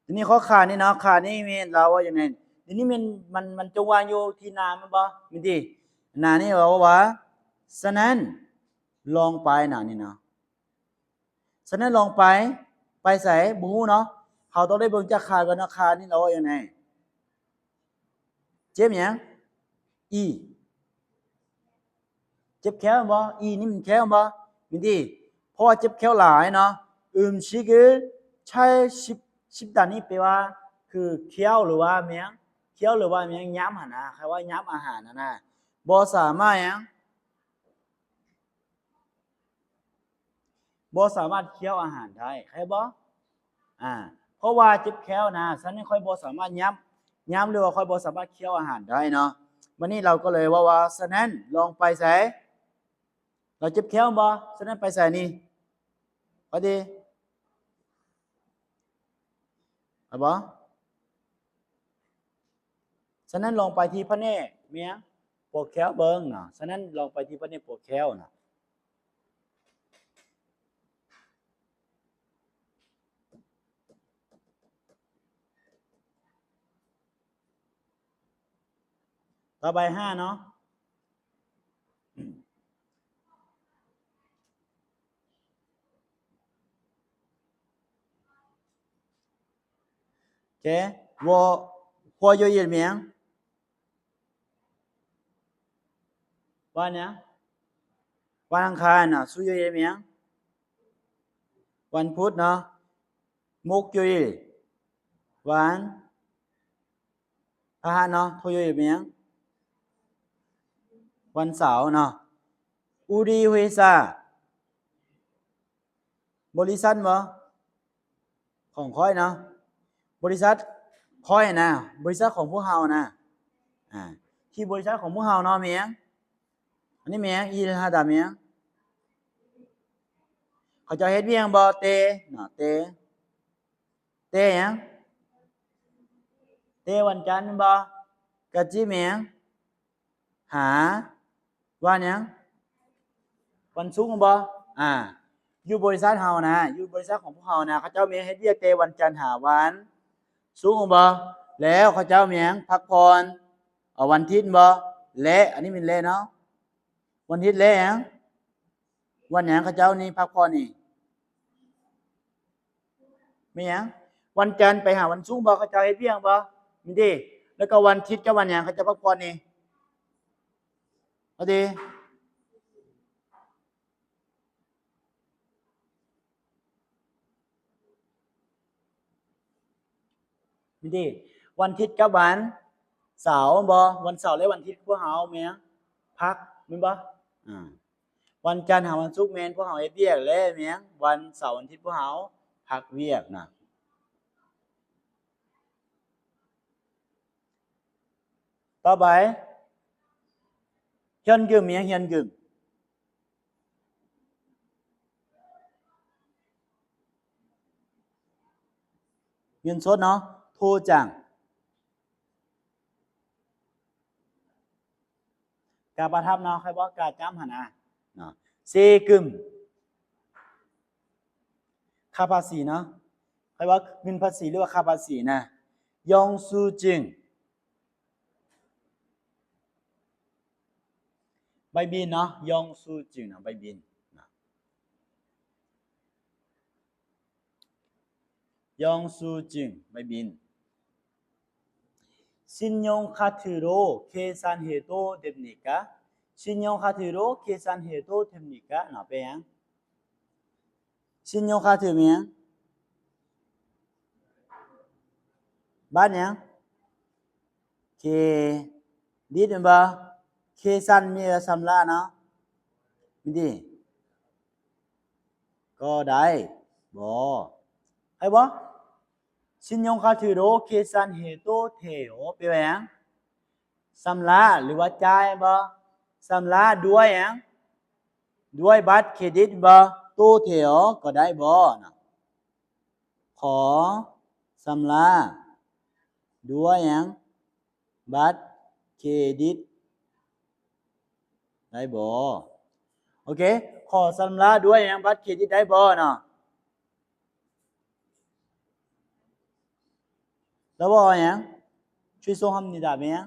ທີນີ້ຂໍ້ຂານີ້ເນາະ ຂານີ້ແມ່ນລາວເວົ້າຫຍັງແດ່? ທີນີ້ແມ່ນ ມັນ ມັນຈົ່ງວ່າງຢູ່ທີ່ໜ້າແມ່ນບໍ່? ແມ່ນດີ. ໜ້ານີ້ເວົ້າວ່າ ສະນັ້ນລອງໄປ ໜ້ານີ້ເນາະ. ສະນັ້ນລອງໄປ ໄປໃສ? ບໍ່ຮູ້ເນາະ. ເຮົາຕ້ອງໄດ້ເບິ່ງຈາກຂາກ່ອນເນາະ. ຂານີ້ລາວເວົ້າຫຍັງແດ່? ເຈັບຫຍັງ? ອີ ເຈັບແຂ້ວແມ່ນບໍ່? ອີນີ້ມັນແຂ້ວແມ່ນບໍ່? ແມ່ນຕິ ເພາະວ່າເຈັບແຂ້ວຫຼາຍເນາະ. 음, 식을 찰 십, 십 단 ນີ້ແປວ່າ ຄື ຄ້ຽວ ຫຼືວ່າແມ່ນຫຍັງ? ຄ້ຽວ ຫຼືວ່າແມ່ນຫຍັງ? ຫຍ້ຳຫັ້ນນະ ຄຳວ່າຫຍ້ຳອາຫານຫັ້ນນະ ບໍ່ສາມາດຫຍັງ? ບໍ່ສາມາດຄ້ຽວອາຫານໄດ້ ເຂົ້າໃຈບໍ່? ອາ ເພາະວ່າເຈັບແຂ້ວນະ ສະນັ້ນຂ້ອຍບໍ່ສາມາດຫຍ້ຳ ຫຍ້ຳ ຫຼືວ່າຂ້ອຍບໍ່ສາມາດຄ້ຽວອາຫານໄດ້ເນາະ. ບັດນີ້ລາວກໍເລີຍເວົ້າວ່າ ສະນັ້ນລອງໄປໃສ? ລາວເຈັບແຂ້ວບໍ່? ສະນັ້ນໄປໃສນີ້? ພໍດີ ເອົາບໍ່? ສະນັ້ນລອງໄປທີ່ພະແນກແມ່ນຫຍັງ? ປົວແຂ້ວເບິ່ງນະ. ສະນັ້ນລອງໄປທີ່ພະແນກປົວແຂ້ວນະ. ຕໍ່ໄປຫ້າເນາະ. ໂອເຄ ວໍ ວໍໂຍອິນແມ່ນຫຍັງ? ວັນຫຍັງ? ວັນອັງຄານເນາະ. ສຸໂຍອິນແມ່ນຫຍັງ? ວັນພຸດເນາະ. ໂມກໂຍອິນ ວັນ ພະຫັດເນາະ. ໂທໂຍອິນແມ່ນຫຍັງ? ວັນເສົາເນາະ. 우리 회사 ບໍລິສັດບໍ່? ຂອງຂ້ອຍເນາະ. ບໍລິສັດຂ້ອຍນະ ບໍລິສັດຂອງພວກເຮົານະ. ອາ ທີ່ບໍລິສັດຂອງພວກເຮົາເນາະ ແມ່ນຫຍັງ? ອັນນີ້ແມ່ນຫຍັງ? 일하다 ແມ່ນຫຍັງ? ເຂົາເຈົ້າເຮັດວຽກບໍ່? ເຕ ເນາະ ເຕ ເຕຫຍັງ? ເຕວັນຈັນແມ່ນບໍ່? ກະຈິແມ່ນຫຍັງ? ຫາ ວັນຫຍັງ? ວັນສຸກແມ່ນບໍ່? ອາ ຢູ່ບໍລິສັດເຮົານະ ຢູ່ບໍລິສັດຂອງພວກເຮົານະ ເຂົາເຈົ້າແມ່ນເຮັດວຽກແຕ່ວັນຈັນຫາວັນສຸກແມ່ນບໍ່? ແລ້ວເຂົາເຈົ້າແມ່ນຫຍັງ? ພັກຜ່ອນ ເອົາ ວັນທິດແມ່ນບໍ່? ແລະ ອັນນີ້ແມ່ນແລະເນາະ ວັນທິດແລະຫຍັງ? ວັນຫຍັງເຂົາເຈົ້ານີ້ພັກຜ່ອນນີ້? ແມ່ນຫຍັງ? ວັນຈັນໄປຫາວັນສຸກບໍ່? ເຂົາເຈົ້າເຮັດວຽກບໍ່? ແມ່ນເດ. ແລ້ວກໍວັນທິດກັບວັນຫຍັງເຂົາເຈົ້າພັກຜ່ອນນີ້? ເອົາເດ. ແມ່ນເດ. ວັນທິດກັບວັນເສົາແມ່ນບໍ່? ວັນເສົາ ແລະ ວັນທິດພວກເຮົາແມ່ນຫຍັງ? ພັກແມ່ນບໍ່? ອາ ວັນຈັນຫາວັນສຸກແມ່ນພວກເຮົາເຮັດວຽກ ແລະ ແມ່ນຫຍັງ? ວັນເສົາວັນທິດພວກເຮົາພັກວຽກນະ. ຕໍ່ໄປ ເຮືອນກຶມ ມີຫຍັງ? ເຮືອນກຶມ ເງິນສົດເນາະ ໂທຈັງ ກາປະທັບເນາະ ໃຜບອກກາຈ້ຳຫັ້ນນະເນາະ ເຊກຶມ ຄ່າພາສີເນາະ ໃຜວ່າເງິນພາສີ ຫຼືວ່າຄ່າພາສີນະ ຢອງຊູຈຶ່ງ ໃບບິນເນາະ ຢອງຊູຈຶ່ງເນາະ ໃບບິນເນາະ ຢອງຊູຈຶ່ງ ໃບບິນ 신용카드로 계산해도 됩니까? 신용카드로 계산해도 됩니까? ເນາະ ແປຫຍັງ? 신용카드 ແມ່ນຫຍັງ? ບັດຫຍັງ? ເຄດິດແມ່ນບໍ່? ເຄຊັນ ມີແຕ່ຊຳລະເນາະ ແມ່ນຕິ? ກໍໄດ້ບໍ່? ໃຫ້ບໍ່? 신용카드로 계산해도 돼요. ແປວ່າຫຍັງ? ຊຳລະ ຫຼືວ່າຈ່າຍແມ່ນບໍ່? ຊຳລະດ້ວຍຫຍັງ? ດ້ວຍບັດເຄຣດິດແມ່ນບໍ່? ໂຕເທໂອ ກໍໄດ້ບໍ່ນະ? ຂໍຊຳລະດ້ວຍຫຍັງ? ບັດເຄຣດິດໄດ້ບໍ່? ໂອເຄ ຂໍຊຳລະດ້ວຍຫຍັງ? ບັດເຄຣດິດໄດ້ບໍ່ເນາະ? ລາວເວົ້າຫຍັງ? ຊວຍສົ່ງຄຳນີ້ດາແມ່ນຫຍັງ?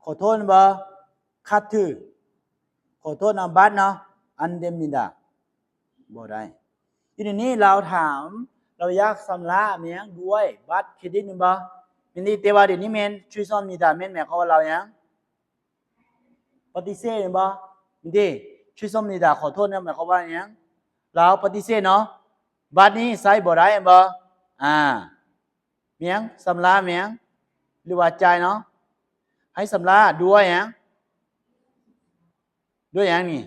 ຂໍໂທດແມ່ນບໍ່? ຄັດຖື ຂໍໂທດນຳບັດເນາະ ອັນເດມນິດາ ບໍ່ໄດ້. ຢູ່ໃນນີ້ລາວຖາມ ລາວຢາກຊຳລະແມ່ນຫຍັງ? ດ້ວຍບັດເຄຣດິດແມ່ນບໍ່? ແມ່ນນີ້ ແຕ່ວ່າດຽວນີ້ແມ່ນ ຊວຍຊອນມີດາ ແມ່ນໝາຍຄວາມວ່າລາວຫຍັງ? ປະຕິເສດແມ່ນບໍ່? ແມ່ນຕິ ຊວຍຊອນມີດາ ຂໍໂທດນະ ໝາຍຄວາມວ່າຫຍັງ? ລາວປະຕິເສດເນາະ ບັດນີ້ໃຊ້ບໍ່ໄດ້ແມ່ນບໍ່? ອາ ແມ່ນຫຍັງ? ຊຳລະແມ່ນຫຍັງ? ຫຼືວ່າຈ່າຍເນາະ ໃຫ້ຊຳລະດ້ວຍຫຍັງ? ດ້ວຍຫຍັງນີ້?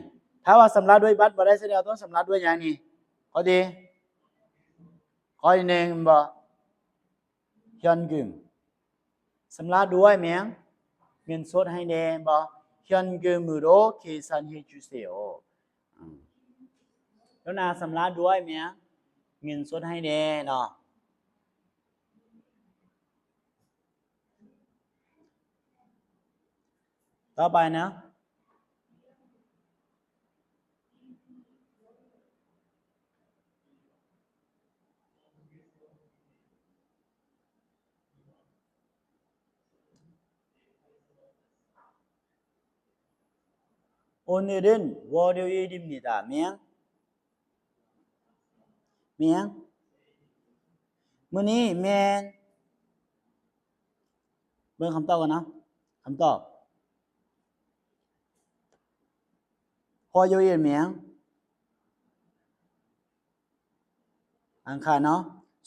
ຖ້າວ່າຊຳລະດ້ວຍບັດບໍ່ໄດ້ ສະແດງວ່າຕ້ອງຊຳລະດ້ວຍຫຍັງນີ້? ຂໍ້ດີ ຂໍ້ທີໜຶ່ງແມ່ນບໍ່? 현금 ຊຳລະດ້ວຍແມ່ນຫຍັງ? ເງິນສົດໃຫ້ແດ່ແມ່ນບໍ່? 현금으로 계산해 주세요. ອາ ກະລຸນາຊຳລະດ້ວຍແມ່ນຫຍັງ? ເງິນສົດໃຫ້ແດ່ເນາະ. ຕໍ່ໄປນະ 오늘은 월요일입니다. ແມ່ນຫຍັງ? ແມ່ນຫຍັງ? ມື້ນີ້ແມ່ນ ເບິ່ງຄຳຕອບກ່ອນເນາະ ຄຳຕອບ 화요일 ແມ່ນຫຍັງ? ອັງຄານເນາະ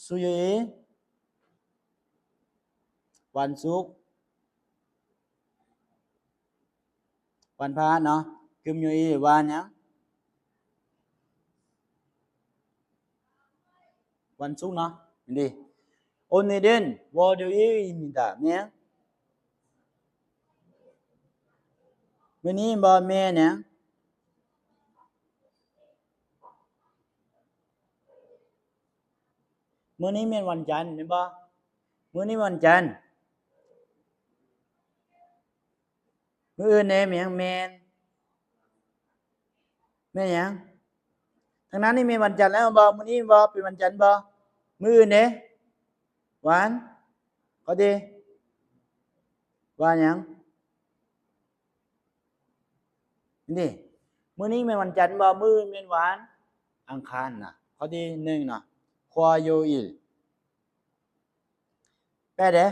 수요일 ວັນສຸກ ວັນພະຫັດເນາະ 금요일 ວັນຫຍັງ? ວັນສຸກເນາະ ແມ່ນເດ. 오늘은 월요일입니다. ແມ່ນຫຍັງ? ມື້ນີ້ບໍ່ແມ່ນຫຍັງ? ມື້ນີ້ແມ່ນວັນຈັນແມ່ນບໍ່? ມື້ນີ້ວັນຈັນ. ມື້ອື່ນເດ້ ແມ່ນຫຍັງ? ແມ່ນ ແມ່ນຫຍັງ? ທາງໜ້ານີ້ແມ່ນວັນຈັນແລ້ວບໍ່? ມື້ນີ້ບໍ່ ເປັນວັນຈັນບໍ່? ມື້ອື່ນເດ້? ວັນ ຂໍດີ ວັນຫຍັງ? ນີ້ ມື້ນີ້ແມ່ນວັນຈັນບໍ່? ມື້ອື່ນແມ່ນວັນອັງຄານນະ. ຂໍ້ທີໜຶ່ງເນາະ ຄວາໂຍອິລ ແປເດ້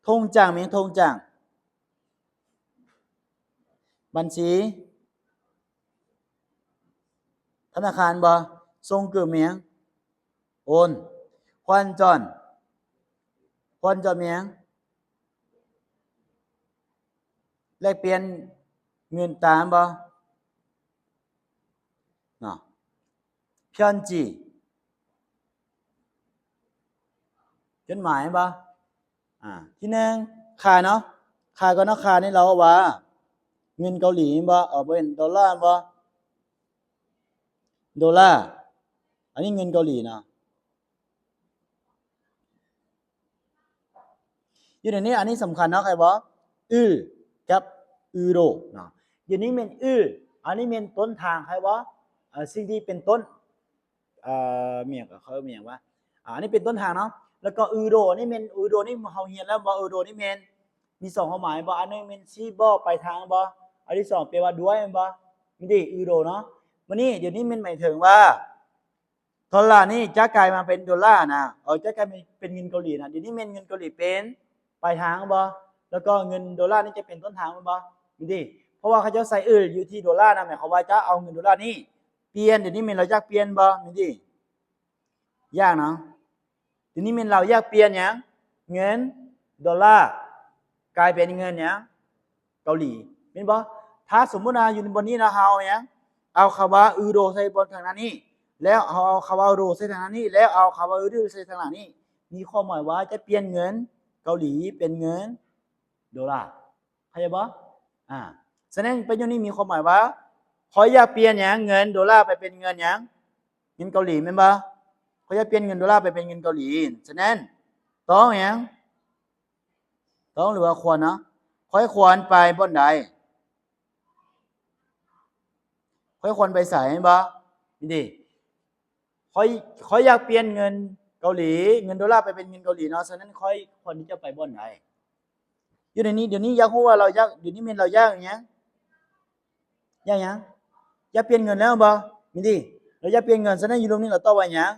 ທົ່ງຈາງ ແມ່ນທົ່ງຈາງ ບັນຊີ ທະນາຄານບໍ່? ສົ່ງກືມແມ່ນຫຍັງ? ໂອນ. ຄວານຈອນ ຄວານຈອນແມ່ນຫຍັງ? ແລກປ່ຽນເງິນຕາແມ່ນບໍ່? ເນາະ ພຽນຈີ ຈົດໝາຍແມ່ນບໍ່? ອ່າ ທີໜຶ່ງ ຄ່າເນາະ ຄ່າກ່ອນເນາະ ຄ່ານີ້ເຮົາວ່າເງິນເກົາຫຼີແມ່ນບໍ່? ເອີ ບໍ່ແມ່ນ ໂດລາແມ່ນບໍ່? ໂດລາ ອັນນີ້ເງິນເກົາຫຼີເນາະ. ຢູ່ໃນນີ້ ອັນນີ້ສຳຄັນເນາະ ເຂົ້າໃຈບໍ່? ອື ກັບ ອືໂຣເນາະ. ຢູ່ນີ້ແມ່ນ ອື ອັນນີ້ແມ່ນຕົ້ນທາງ ເຂົ້າໃຈບໍ່? ເອີ ສິ່ງທີ່ເປັນຕົ້ນ ເອີ ແມ່ນຫຍັງ ເຂົາເອີ້ນແມ່ນຫຍັງວະ? ອ່າ ອັນນີ້ເປັນຕົ້ນທາງເນາະ ແລ້ວກໍ ອືໂຣ ອັນນີ້ແມ່ນ ອືໂຣ ນີ້ເຮົາຮຽນແລ້ວບໍ່? ອືໂຣ ນີ້ແມ່ນມີສອງຄວາມໝາຍບໍ່? ອັນໜຶ່ງແມ່ນຊີ້ບໍ ປາຍທາງແມ່ນບໍ່? ອັນທີສອງແປວ່າດ້ວຍແມ່ນບໍ່? ນີ້ເດ້ ອືໂຣເນາະ. ບາດນີ້ ດຽວນີ້ແມ່ນໝາຍເຖິງວ່າ ໂດລານີ້ຈະກາຍມາເປັນໂດລານະ ເອີ ຈະກາຍເປັນເງິນເກົາຫຼີນະ. ດຽວນີ້ແມ່ນເງິນເກົາຫຼີເປັນປາຍທາງແມ່ນບໍ່? ແລ້ວກໍເງິນໂດລານີ້ຈະເປັນຕົ້ນທາງແມ່ນບໍ່? ແມ່ນຕິ? ເພາະວ່າເຂົາເຈົ້າໃສ່ອືຢູ່ທີ່ໂດລານະ ໝາຍຄວາມວ່າຈະເອົາເງິນໂດລານີ້ປ່ຽນ. ດຽວນີ້ແມ່ນລາວຢາກປ່ຽນບໍ່? ແມ່ນຕິ? ຢາກເນາະ. ດຽວນີ້ແມ່ນລາວຢາກປ່ຽນຫຍັງ? ເງິນໂດລາກາຍເປັນເງິນຫຍັງ? ເກົາຫຼີ ແມ່ນບໍ່? ຖ້າສົມມຸດວ່າຢູ່ໃນບ່ອນນີ້ເນາະ ເຮົາເອົາຫຍັງ? ເອົາຄຳວ່າ ອືໂຣ ໃສ່ບ່ອນທາງໜ້ານີ້ ແລ້ວເຮົາເອົາຄຳວ່າ ໂຣ ໃສ່ທາງໜ້ານີ້ ແລ້ວເອົາຄຳວ່າ ອືໂຣ ໃສ່ທາງຫຼັງນີ້ ມີຄວາມໝາຍວ່າຈະປ່ຽນເງິນເກົາຫຼີເປັນເງິນໂດລາ. ເຂົ້າໃຈບໍ່? ອ່າ ສະນັ້ນປະໂຫຍກນີ້ມີຄວາມໝາຍວ່າ ຂ້ອຍຢາກປ່ຽນຫຍັງ? ເງິນໂດລາໄປເປັນເງິນຫຍັງ? ເງິນເກົາຫຼີ ແມ່ນບໍ່? ຂ້ອຍຢາກປ່ຽນເງິນໂດລາໄປເປັນເງິນເກົາຫຼີ. ສະນັ້ນ ຕ້ອງຫຍັງ? ຕ້ອງ ຫຼືວ່າຄວນເນາະ? ຂ້ອຍຄວນໄປບ່ອນໃດ? ຂ້ອຍຄວນໄປໃສ ແມ່ນບໍ່? ນີ້ເດ້ ຂ້ອຍ ຂ້ອຍຢາກປ່ຽນເງິນເກົາຫຼີ ເງິນໂດລາໄປເປັນເງິນເກົາຫຼີເນາະ. ສະນັ້ນ ຂ້ອຍຄວນທີ່ຈະໄປບ່ອນໃດ? ຢູ່ໃນນີ້ ດຽວນີ້ຢາກຮູ້ວ່າລາວຢາກ ດຽວນີ້ແມ່ນລາວຢາກຫຍັງ? ຢາກຫຍັງ? ຢາກປ່ຽນເງິນແລ້ວບໍ່? ມີຕິ ລາວຢາກປ່ຽນເງິນ. ສະນັ້ນ ຢູ່ລຸ່ມນີ້ລາວຕອບວ່າຫຍັງ?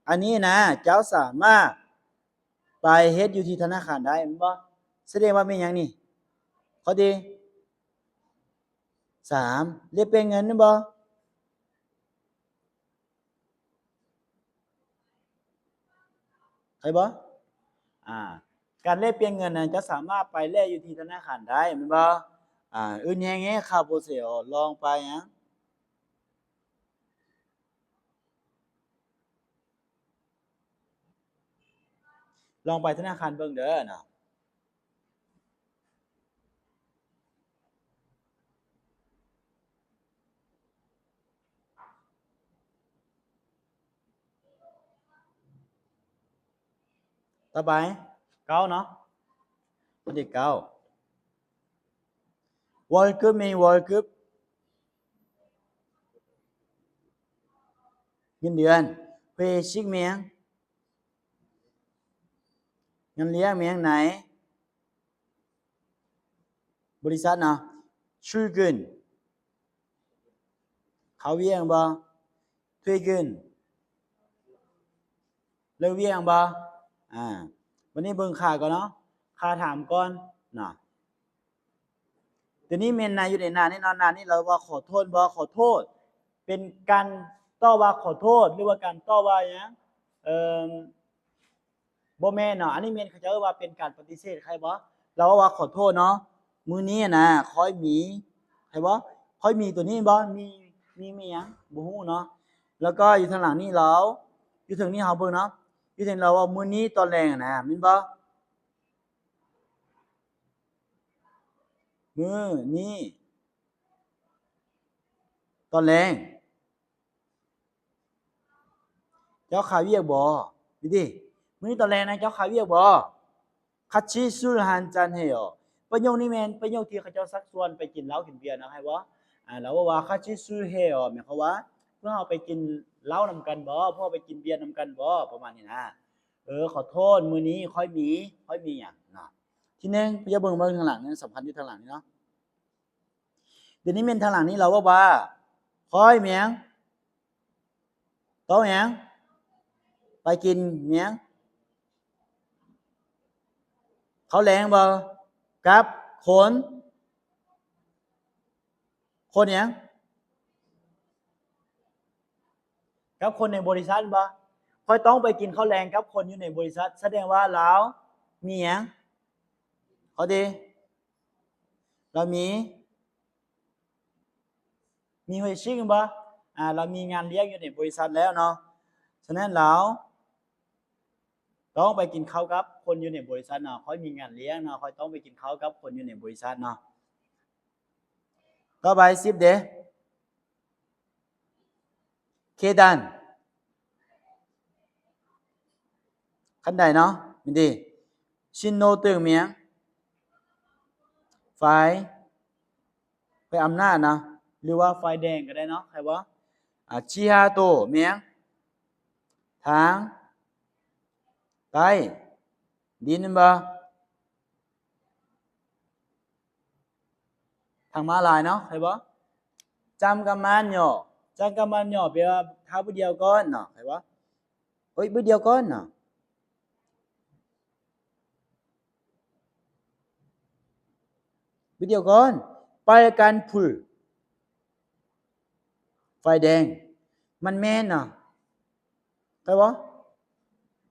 ອັນນີ້ນະ ເຈົ້າສາມາດໄປເຮັດຢູ່ທີ່ທະນາຄານໄດ້ ແມ່ນບໍ່? ສະແດງວ່າແມ່ນຫຍັງນີ້? ຂໍ້ທີສາມ ແລກປ່ຽນເງິນ ແມ່ນບໍ່? ເຂົ້າໃຈບໍ່? ອ່າ ການແລກປ່ຽນເງິນນັ້ນ ເຈົ້າສາມາດໄປແລກຢູ່ທີ່ທະນາຄານໄດ້ ແມ່ນບໍ່? ອ່າ ອື ແຮງໆ ຂ້າບໍ່ເສຍ ລອງໄປຫຍັງ? ລອງໄປທະນາຄານເບິ່ງເດີເນາະ. ຕໍ່ໄປ ເກົ້າເນາະ ຂໍ້ທີເກົ້າ ວອລກຣຶບ ແມ່ນວອລກຣຶບ ເງິນເດືອນ ເວຊິກ ແມ່ນຫຍັງ? ງານລ້ຽງ ແມ່ນຫຍັງ? ໃນບໍລິສັດເນາະ ຊູກຶນ ເຂົ້າວຽກແມ່ນບໍ່? ທຸຍກຶນ ເລີກວຽກແມ່ນບໍ່? ອ່າ ບັດນີ້ເບິ່ງຄ່າກ່ອນເນາະ ຄ່າຖາມກ່ອນເນາະ. ຕົວນີ້ແມ່ນໃນ ຢູ່ໃນໜ້ານີ້ເນາະ ໜ້ານີ້ລາວວ່າຂໍໂທດບໍ່? ຂໍໂທດ ເປັນການຕອບວ່າຂໍໂທດ ຫຼືວ່າການຕອບວ່າຫຍັງ? ເອີ ບໍ່ແມ່ນເນາະ ອັນນີ້ແມ່ນເຂົາເຈົ້າເອີ້ນວ່າເປັນການປະຕິເສດ ເຂົ້າໃຈບໍ່? ລາວເວົ້າວ່າ ຂໍໂທດເນາະ ມື້ນີ້ນະ ຂ້ອຍມີ ເຂົ້າໃຈບໍ່? ຂ້ອຍມີຕົວນີ້ບໍ່? ມີ ມີ ມີຫຍັງ? ບໍ່ຮູ້ເນາະ. ແລ້ວກໍຢູ່ທາງຫຼັງນີ້ລາວ ຢູ່ເທິງນີ້ເຮົາເບິ່ງເນາະ ຢູ່ເທິງລາວວ່າ ມື້ນີ້ຕອນແລງນະ ແມ່ນບໍ່? ມື້ນີ້ຕອນແລງ ເຈົ້າຄາວຽກບໍ່? ນີ້ຕິ ມື້ນີ້ຕອນແລງນະ ເຈົ້າຄາວຽກບໍ່? 같이 술 한잔 해요. ປະໂຫຍກນີ້ແມ່ນປະໂຫຍກທີ່ເຂົາເຈົ້າຊັກຊວນໄປກິນເຫຼົ້າກິນເບຍເນາະ ເຫັນບໍ່? ອາ ລາວເວົ້າວ່າ 같이 술 해요 ໝາຍຄວາມວ່າ ພວກເຮົາໄປກິນເຫຼົ້ານຳກັນບໍ່? ພວກເຮົາໄປກິນເບຍນຳກັນບໍ່? ປະມານນີ້ນະ. ເອີ ຂໍໂທດ ມື້ນີ້ຂ້ອຍມີ ຂ້ອຍມີຫຍັງເນາະ. ທີໜຶ່ງ ຢ່າເບິ່ງ ເບິ່ງທາງຫຼັງນີ້ ສຳຄັນຢູ່ທາງຫຼັງນີ້ເນາະ. ດຽວນີ້ແມ່ນທາງຫຼັງນີ້ ລາວເວົ້າວ່າ ຂ້ອຍແມ່ນ ຕ້ອງຫຍັງ? ໄປກິນຫຍັງ? ເຂົ້າແລງບໍ່? ກັບຄົນ ຄົນຫຍັງ? ກັບຄົນໃນບໍລິສັດບໍ່? ຂ້ອຍຕ້ອງໄປກິນເຂົ້າແລງກັບຄົນຢູ່ໃນບໍລິສັດ ສະແດງວ່າລາວມີຫຍັງ? ຂໍດີ ລາວມີ ມີ 회식 ແມ່ນບໍ່? ອາ ລາວມີງານລ້ຽງຢູ່ໃນບໍລິສັດແລ້ວເນາະ. ສະນັ້ນລາວຕ້ອງໄປກິນເຂົ້າກັບຄົນຢູ່ໃນບໍລິສັດເນາະ. ຂ້ອຍມີງານລ້ຽງເນາະ ຂ້ອຍຕ້ອງໄປກິນເຂົ້າກັບຄົນຢູ່ໃນບໍລິສັດເນາະ. ຕໍ່ໄປ ສິບເດ້ ເຄດານ ຂັ້ນໄດເນາະ ແມ່ນຕິ. 신호등 ແມ່ນຫຍັງ? ໄຟ ໄຟອຳນາດນະ ຫຼືວ່າໄຟແດງກໍໄດ້ເນາະ ເຂົ້າໃຈບໍ່? ອາ 지하도 ແມ່ນຫຍັງ? ທາງໃຕ້ດິນແມ່ນບໍ່? ທາງມ້າລາຍເນາະ ເຂົ້າໃຈບໍ່? 잠깐만요. 잠깐만요 ແປວ່າຖ້າບຶດດຽວກ່ອນເນາະ ເຂົ້າໃຈບໍ່? ໂອ້ຍ ບຶດດຽວກ່ອນເນາະ ບຶດດຽວກ່ອນ. 빨간불 ໄຟແດງ ມັນແມ່ນເນາະ ເຂົ້າໃຈບໍ່?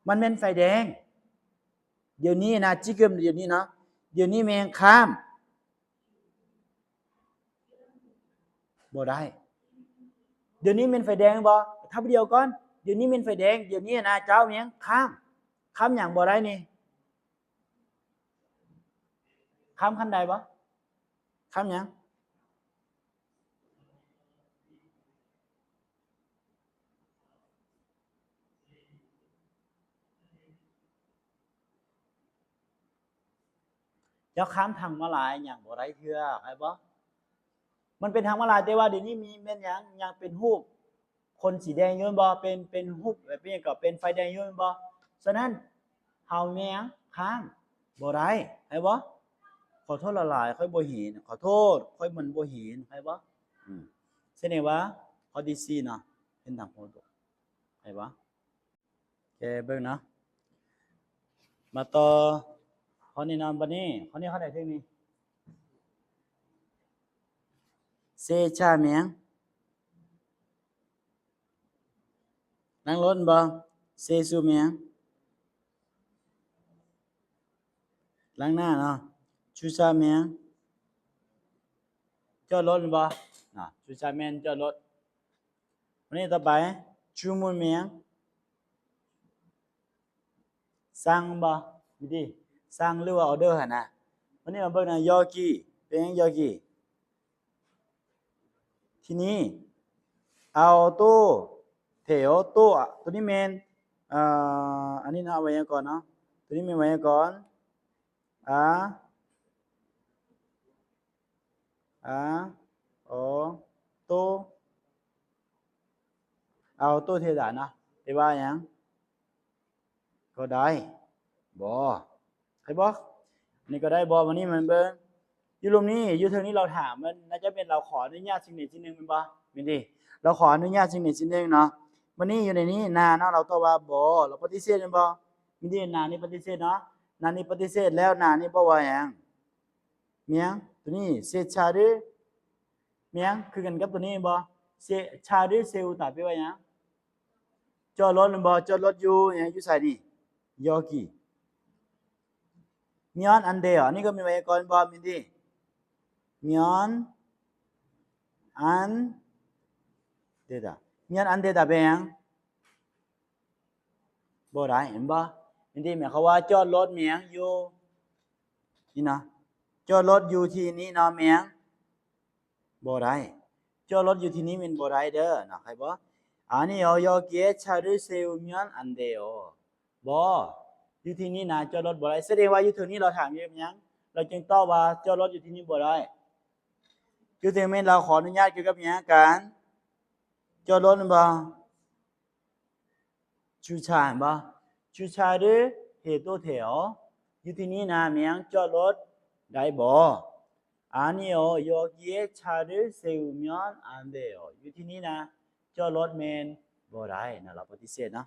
ມັນແມ່ນໄຟແດງ ດຽວນີ້ນະ ຈິກຶມ ດຽວນີ້ເນາະ ດຽວນີ້ແມ່ນຂ້າມ ບໍ່ໄດ້. ດຽວນີ້ແມ່ນໄຟແດງບໍ່? ຖ້າບຶດດຽວກ່ອນ ດຽວນີ້ແມ່ນໄຟແດງ ດຽວນີ້ນະ ເຈົ້າແມ່ນຫຍັງ? ຂ້າມ. ຂ້າມຫຍັງບໍ່ໄດ້ນີ້? ຂ້າມຂັ້ນໄດບໍ່? ຂ້າມຫຍັງ? ເຈົ້າຂ້າມທາງມ້າລາຍຫຍັງບໍ່ໄດ້ເທື່ອ ເຂົ້າໃຈບໍ່? ມັນເປັນທາງມ້າລາຍ ແຕ່ວ່າດຽວນີ້ມີແມ່ນຫຍັງ? ຍັງເປັນຮູບຄົນສີແດງຢູ່ແມ່ນບໍ່? ເປັນ ເປັນຮູບ ເປັນຫຍັງກໍເປັນໄຟແດງຢູ່ແມ່ນບໍ່? ສະນັ້ນເຮົາແມ່ນຫຍັງ? ຂ້າມບໍ່ໄດ້ ເຂົ້າໃຈບໍ່? ຂໍໂທດຫຼາຍໆ ຂ້ອຍບໍ່ເຫັນ ຂໍໂທດ ຂ້ອຍມັນບໍ່ເຫັນ ເຂົ້າໃຈບໍ່? ອືມ ສະແດງວ່າຂໍ້ທີສີ່ເນາະ ເປັນທາງໂຮໂຕ ເຂົ້າໃຈບໍ່? ແກເບິ່ງເນາະ ມາຕໍ່ຂໍ້ນີ້ເນາະ ບັດນີ້ ຂໍ້ນີ້ ຂໍ້ໃດຖືກນີ້? ເຊຊາແມ່ນຫຍັງ? ລ້າງລົດບໍ່? ເຊຊູແມ່ນຫຍັງ? ລ້າງໜ້າເນາະ. ຈຸຊາແມ່ນຫຍັງ? ຈອດລົດແມ່ນບໍ່? ນະ ຈຸຊາແມ່ນຈອດລົດ. ວັນນີ້ຕໍ່ໄປ 주문ແມ່ນຫຍັງ? ສັ່ງບໍ່? ມີຕິ ສັ່ງ ຫຼືວ່າ order ຫັ້ນນະ. ວັນນີ້ມາເບິ່ງນະ 여기 ເປັນຫຍັງ 여기? ທີ່ນີ້ 아오또, 대요, 또. ອະ ໂຕນີ້ແມ່ນ ເອີ ອັນນີ້ເນາະ ໄວຍາກອນເນາະ. ໂຕນີ້ແມ່ນໄວຍາກອນ ອາ ອາ ໂອ ໂຕ ອາໂຕເທດານະ ແປວ່າຫຍັງ? ກໍໄດ້ບໍ່? ເຫັນບໍ່? ອັນນີ້ກໍໄດ້ບໍ່? ບັດນີ້ມາເບິ່ງ ຢູ່ລຸ່ມນີ້ ຢູ່ເທິງນີ້ລາວຖາມ ມັນໜ້າຈະແມ່ນລາວຂໍອະນຸຍາດສິ່ງໃດສິ່ງໜຶ່ງແມ່ນບໍ່? ແມ່ນຕິ? ລາວຂໍອະນຸຍາດສິ່ງໃດສິ່ງໜຶ່ງເນາະ. ບັດນີ້ຢູ່ໃນນີ້ນາເນາະ ລາວຕອບວ່າບໍ່ ລາວປະຕິເສດແມ່ນບໍ່? ແມ່ນຕິ? ນານີ້ປະຕິເສດເນາະ. ນານີ້ປະຕິເສດແລ້ວ ນານີ້ບອກວ່າຫຍັງ? ແມ່ນຫຍັງ? ໂຕນີ້ 세차를 ແມ່ນຫຍັງ? ຄືກັນກັບໂຕນີ້ແມ່ນບໍ່? 세-, 차를 세우다 ແປວ່າຫຍັງ? ຈອດລົດແມ່ນບໍ່? ຈອດລົດຢູ່ຫຍັງ? ຢູ່ໃສນີ້? 여기. 면 안 돼요. ອັນນີ້ກໍມີໄວຍາກອນບໍ່? ແມ່ນຕິ? 면 안 되다. 면 안 되다 ແປຫຍັງ? ບໍ່ໄດ້ ເຫັນບໍ່? ແມ່ນຕິ? ໝາຍຄວາມວ່າຈອດລົດແມ່ນຫຍັງ? ຢູ່ນີ້ນະ ຈອດລົດຢູ່ທີ່ນີ້ເນາະ ແມ່ນຫຍັງ? ບໍ່ໄດ້ ຈອດລົດຢູ່ທີ່ນີ້ແມ່ນບໍ່ໄດ້ເດີເນາະ ເຂົ້າໃຈບໍ່? 아니요, 여기에 차를 세우면 안 돼요. ບໍ່ ຢູ່ທີ່ນີ້ນະຈອດລົດບໍ່ໄດ້. ສະແດງວ່າຢູ່ເທິງນີ້ລາວຖາມກ່ຽວກັບຫຍັງ? ລາວຈຶ່ງຕອບວ່າຈອດລົດຢູ່ທີ່ນີ້ບໍ່ໄດ້. ຢູ່ເທິງແມ່ນລາວຂໍອະນຸຍາດກ່ຽວກັບຫຍັງ? ການຈອດລົດແມ່ນບໍ່? 주차ແມ່ນບໍ່? 주차를 해도 돼요. ຢູ່ທີ່ນີ້ນະແມ່ນຫຍັງ? ຈອດລົດໄດ້ບໍ່? 아니요. 여기에 차를 세우면 안 돼요. ຢູ່ທີ່ນີ້ນະຈອດລົດແມ່ນບໍ່ໄດ້ນະ. ລາວປະຕິເສດເນາະ.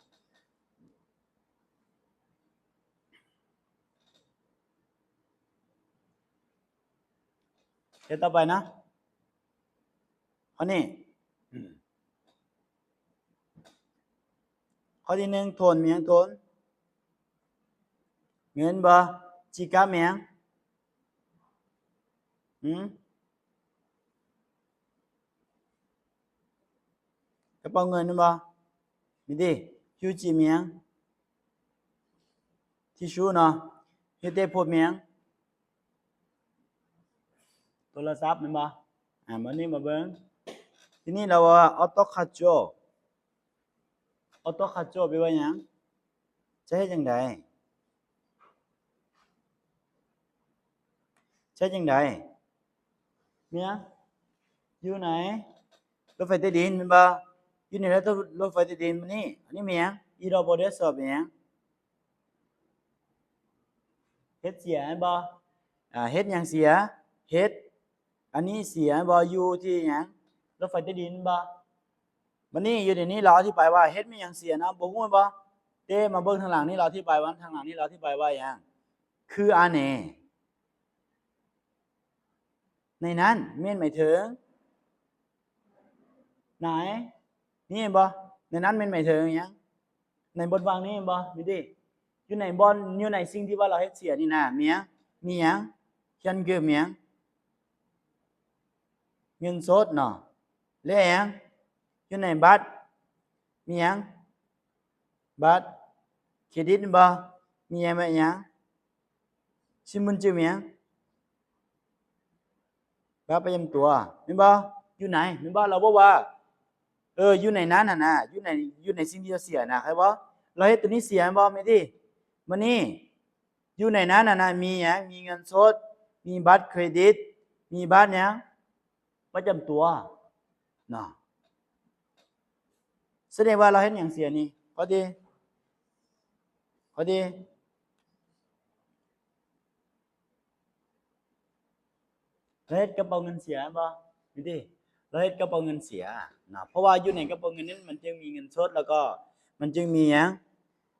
ເຮັດຕໍ່ໄປນະ. ຂໍ້ນີ້ ຂໍ້ທີໜຶ່ງ ໂທນແມ່ນຫຍັງ? ໂທນເງິນບໍ່? 지갑ແມ່ນຫຍັງ? ຫືມ? ກະເປົາເງິນແມ່ນບໍ່? ມີຕິ. 휴지ແມ່ນຫຍັງ? Tissueເນາະ. 휴대폰ແມ່ນຫຍັງ? ໂທລະສັບແມ່ນບໍ່? ອາ ມານີ້ມາເບິ່ງ. ທີນີ້ລາວວ່າ 어떡하죠? 어떡하죠 ແປວ່າຫຍັງ? ຈະເຮັດຈັ່ງໃດ? ຈະເຮັດຈັ່ງໃດ? ແມ່ນຫຍັງ? ຢູ່ໃນລົດໄຟໃຕ້ດິນແມ່ນບໍ່? ຢູ່ໃນລົດໄຟໃຕ້ດິນ. ມານີ້ ອັນນີ້ແມ່ນຫຍັງ? 잃어버렸어ແມ່ນຫຍັງ? ເຮັດເສຍແມ່ນບໍ່? ອາ ເຮັດຫຍັງເສຍ? ເຮັດ ອັນນີ້ເສຍແມ່ນບໍ່? ຢູ່ທີ່ຫຍັງ? ລົດໄຟໃຕ້ດິນແມ່ນບໍ່? ບັດນີ້ຢູ່ໃນນີ້ລາວອະທິບາຍວ່າເຮັດແມ່ນຫຍັງເສຍນະ ບໍ່ຮູ້ແມ່ນບໍ່? ແຕ່ມາເບິ່ງທາງຫຼັງນີ້ລາວອະທິບາຍວ່າ ທາງຫຼັງນີ້ລາວອະທິບາຍວ່າຫຍັງ? 그 안에 ໃນນັ້ນແມ່ນໝາຍເຖິງ ໃນ ນີ້ແມ່ນບໍ່? ໃນນັ້ນແມ່ນໝາຍເຖິງຫຍັງ? ໃນບົດວ່າງນີ້ແມ່ນບໍ່? ມີຕິ ຢູ່ໃນບ່ອນ ຢູ່ໃນສິ່ງທີ່ວ່າລາວເຮັດເສຍນີ້ນະ ມີຫຍັງ? ມີຫຍັງ? 현금 ມີຫຍັງ? ເງິນສົດເນາະ. ແລະຫຍັງ? ຢູ່ໃນບັດ ມີຫຍັງ? ບັດເຄຣດິດແມ່ນບໍ່? ມີຫຍັງ? ບັດຫຍັງ? 신분증 ແມ່ນຫຍັງ? ບັດປະຈຳຕົວແມ່ນບໍ່? ຢູ່ໃນ ແມ່ນບໍ່? ລາວບອກວ່າ ເອີ ຢູ່ໃນນັ້ນຫັ້ນນະ ຢູ່ໃນ ຢູ່ໃນສິ່ງທີ່ເຮົາເສຍນະ ເຂົ້າໃຈບໍ່? ລາວເຮັດໂຕນີ້ເສຍແມ່ນບໍ່? ມີຕິ ມານີ້ ຢູ່ໃນນັ້ນຫັ້ນນະ ມີຫຍັງ? ມີເງິນສົດ ມີບັດເຄຣດິດ ມີບັດຫຍັງ? ປະຈຳຕົວເນາະ. ສະແດງວ່າລາວເຮັດຫຍັງເສຍນີ້? ຂໍ້ທີ່ ຂໍ້ທີ່ ລາວເຮັດກະເປົາເງິນເສຍແມ່ນບໍ່? ມີຕິ ລາວເຮັດກະເປົາເງິນເສຍເນາະ. ເພາະວ່າຢູ່ໃນກະເປົາເງິນນັ້ນ ມັນຈຶ່ງມີເງິນສົດ ແລ້ວກໍມັນຈຶ່ງມີຫຍັງ?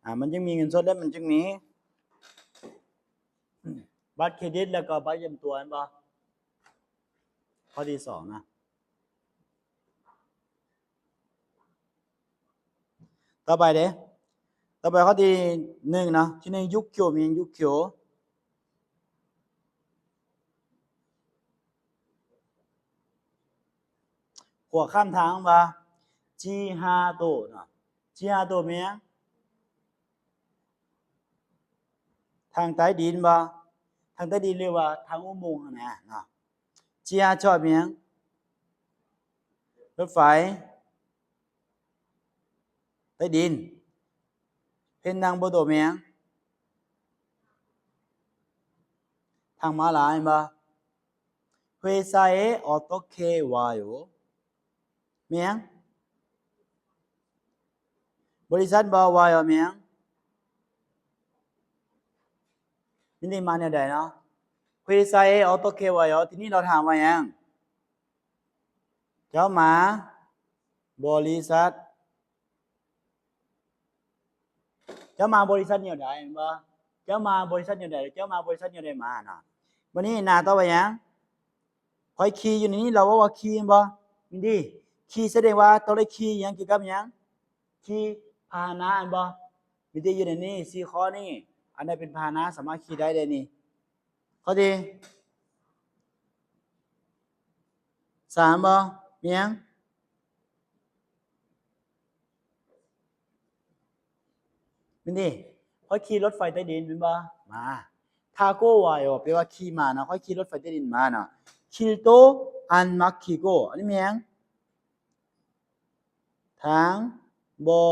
ອາ ມັນຈຶ່ງມີເງິນສົດ ແລະ ມັນຈຶ່ງມີບັດເຄຣດິດ ແລ້ວກໍບັດປະຈຳຕົວແມ່ນບໍ່? ຂໍ້ທີສອງນະ. ຕໍ່ໄປເດ້ ຕໍ່ໄປຂໍ້ທີໜຶ່ງເນາະ. ທີໜຶ່ງ 육교 ແມ່ນຫຍັງ? 육교 ຂົວຂ້າມທາງວ່າ 지하도 ເນາະ. 지하도 ແມ່ນຫຍັງ? ທາງໃຕ້ດິນບໍ່? ທາງໃຕ້ດິນ ຫຼືວ່າທາງອຸໂມງຫັ້ນນະເນາະ. 지하철 ແມ່ນຫຍັງ? ລົດໄຟໃຕ້ດິນ. 횡단보도 ແມ່ນຫຍັງ? ທາງມ້າລາຍແມ່ນບໍ່? 회사에 어떻게 와요? ແມ່ນຫຍັງ? ບໍລິສັດບໍ່? 와요 ແມ່ນຫຍັງ? ມີທີ່ມາແນວໃດເນາະ? 회사에 어떻게 와요? ທີນີ້ລາວຖາມວ່າຫຍັງ? ເຈົ້າມາບໍລິສັດ ເຈົ້າມາບໍລິສັດແນວໃດແມ່ນບໍ່? ເຈົ້າມາບໍລິສັດແນວໃດ? ເຈົ້າມາບໍລິສັດແນວໃດມານະ? ບັດນີ້ນາຕອບວ່າຫຍັງ? ຂ້ອຍຂີ່ຢູ່ໃນນີ້ ລາວເວົ້າວ່າຂີ່ແມ່ນບໍ່? ມີຕິ ຂີ່ສະແດງວ່າຕ້ອງໄດ້ຂີ່ຫຍັງ ກ່ຽວກັບຫຍັງ? ຂີ່ພາຫະນະແມ່ນບໍ່? ມີຕິ ຢູ່ໃນນີ້ສີ່ຂໍ້ນີ້ ອັນໃດເປັນພາຫະນະສາມາດຂີ່ໄດ້ເດ້ນີ້. ຂໍ້ທີສາມບໍ່? ມີຫຍັງ? ແມ່ນຕິ ຂ້ອຍຂີ່ລົດໄຟໃຕ້ດິນແມ່ນບໍ່? ມາ 타고 와요 ແປວ່າຂີ່ມາເນາະ. ຂ້ອຍຂີ່ລົດໄຟໃຕ້ດິນມາເນາະ. 길도 안 막히고 ອັນນີ້ແມ່ນຫຍັງ? ທາງບໍ່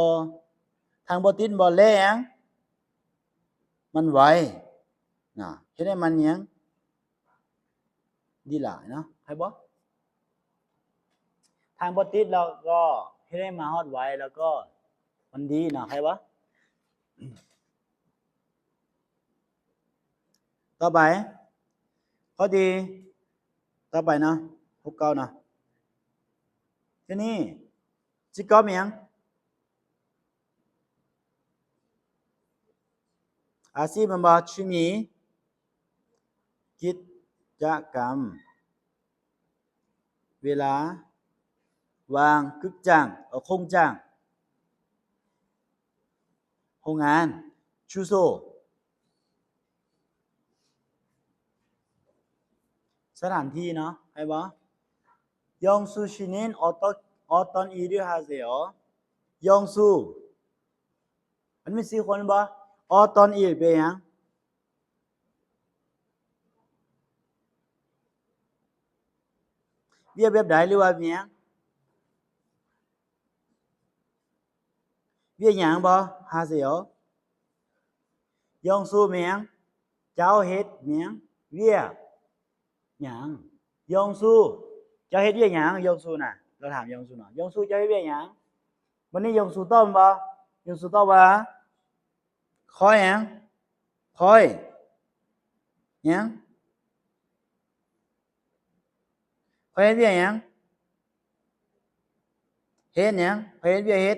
ທາງບໍ່ຕິດບໍ່ ແລະຫຍັງ? ມັນໄວນະ ເຮັດໃຫ້ມັນຫຍັງ ດີຫຼາຍເນາະ ໃຄບໍ່? ຖ້າບໍ່ຕິດແລ້ວກໍເຮັດໃຫ້ມາຮອດໄວ ແລ້ວກໍມັນດີເນາະ ໃຄບໍ່? ຕໍ່ໄປ ຂໍ້ທີ່ ຕໍ່ໄປເນາະ ຫົກເກົ້າເນາະ ທີນີ້ ຈິກອບ ແມ່ນຫຍັງ? ອາຊີບ ແມ່ນບໍ່? ທີ່ມີ ກິດຈະກຳ ເວລາ ວ່າງ ກຶກຈ້າງ ເອີ ຄົງຈ້າງ ໂຮງງານ 주소 ສະຖານທີ່ເນາະ ໃຄບໍ່? 영수 씨는 어떤, 어떤 일을 하세요? 영수 ມັນມີສີ່ຄົນແມ່ນບໍ່? 어떤 일 ແປຫຍັງ? ວຽກແບບໃດ ຫຼືວ່າວຽກຫຍັງ? ວຽກຫຍັງບໍ່? 하세요. 영수 ແມ່ນຫຍັງ? ເຈົ້າເຮັດຫຍັງ? ວຽກຫຍັງ? 영수 ເຈົ້າເຮັດວຽກຫຍັງ? 영수 ນະ ລາວຖາມ 영수 ເນາະ 영수 ເຈົ້າເຮັດວຽກຫຍັງ? ບັດນີ້ 영수 ຕອບແມ່ນບໍ່? 영수 ຕອບວ່າ ຂ້ອຍຫຍັງ? ຂ້ອຍຫຍັງ? ຂ້ອຍເຮັດວຽກຫຍັງ? ເຮັດຫຍັງ? ຂ້ອຍເຮັດວຽກເຮັດ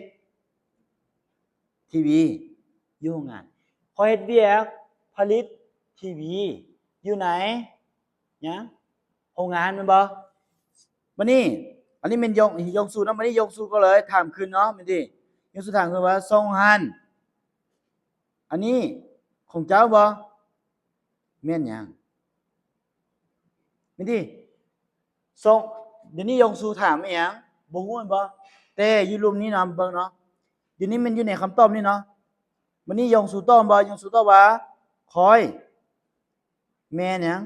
ທີວີ ຢູ່ໂຮງງານ. ຂ້ອຍເຮັດວຽກຜະລິດ ທີວີ ຢູ່ໃນຫຍັງ? ໂຮງງານແມ່ນບໍ່? ບັດນີ້ ອັນນີ້ແມ່ນ 영수 ເນາະ ບັດນີ້ 영수 ກໍເລີຍຖາມຄືນເນາະ ແມ່ນຕິ? 영수 ຖາມຄືນວ່າ 성한 ອັນນີ້ຂອງເຈົ້າບໍ່? ແມ່ນຫຍັງ? ແມ່ນຕິ? ສອງ ດຽວນີ້ 영수 ຖາມອີ່ຫຍັງ? ບໍ່ຮູ້ແມ່ນບໍ່? ແຕ່ຢູ່ລຸ່ມນີ້ເນາະ ເບິ່ງເນາະ ດຽວນີ້ແມ່ນຢູ່ໃນຄຳຕອບນີ້ເນາະ. ບັດນີ້ 영수 ຕອບບໍ່? 영수 ຕອບວ່າ ຂ້ອຍ ແມ່ນຫຍັງ?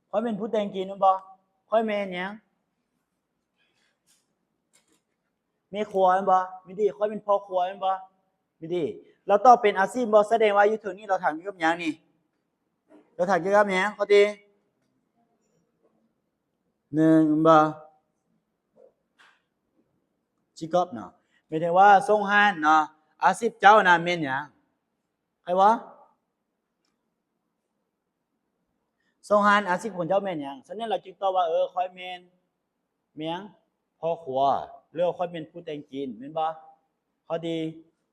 ຂ້ອຍແມ່ນຜູ້ແຕ່ງກິນແມ່ນບໍ່? ຂ້ອຍແມ່ນຫຍັງ? ແມ່ຄົວແມ່ນບໍ່? ແມ່ນຕິ. ຂ້ອຍແມ່ນພໍ່ຄົວແມ່ນບໍ່? ແມ່ນຕິ. ລາວຕອບເປັນອາຊີບບໍ່? ສະແດງວ່າຢູ່ເທິງນີ້ລາວຖາມກ່ຽວກັບຫຍັງນີ້? ລາວຖາມກ່ຽວກັບຫຍັງ? ຂໍ້ທີ່ໜຶ່ງແມ່ນບໍ່? 직업 ເນາະ ໝາຍເຖິງວ່າ 성한 ເນາະ ອາຊີບເຈົ້ານະແມ່ນຫຍັງ? ໃຜວ່າ 성한 ອາຊີບຂອງເຈົ້າແມ່ນຫຍັງ? ສະນັ້ນລາວຈຶ່ງຕອບວ່າ ເອີ ຂ້ອຍແມ່ນ ແມ່ນຫຍັງ? ພໍ່ຄົວ ຫຼືວ່າຂ້ອຍແມ່ນຜູ້ແຕ່ງກິນ ແມ່ນບໍ່? ຂໍ້ທີ່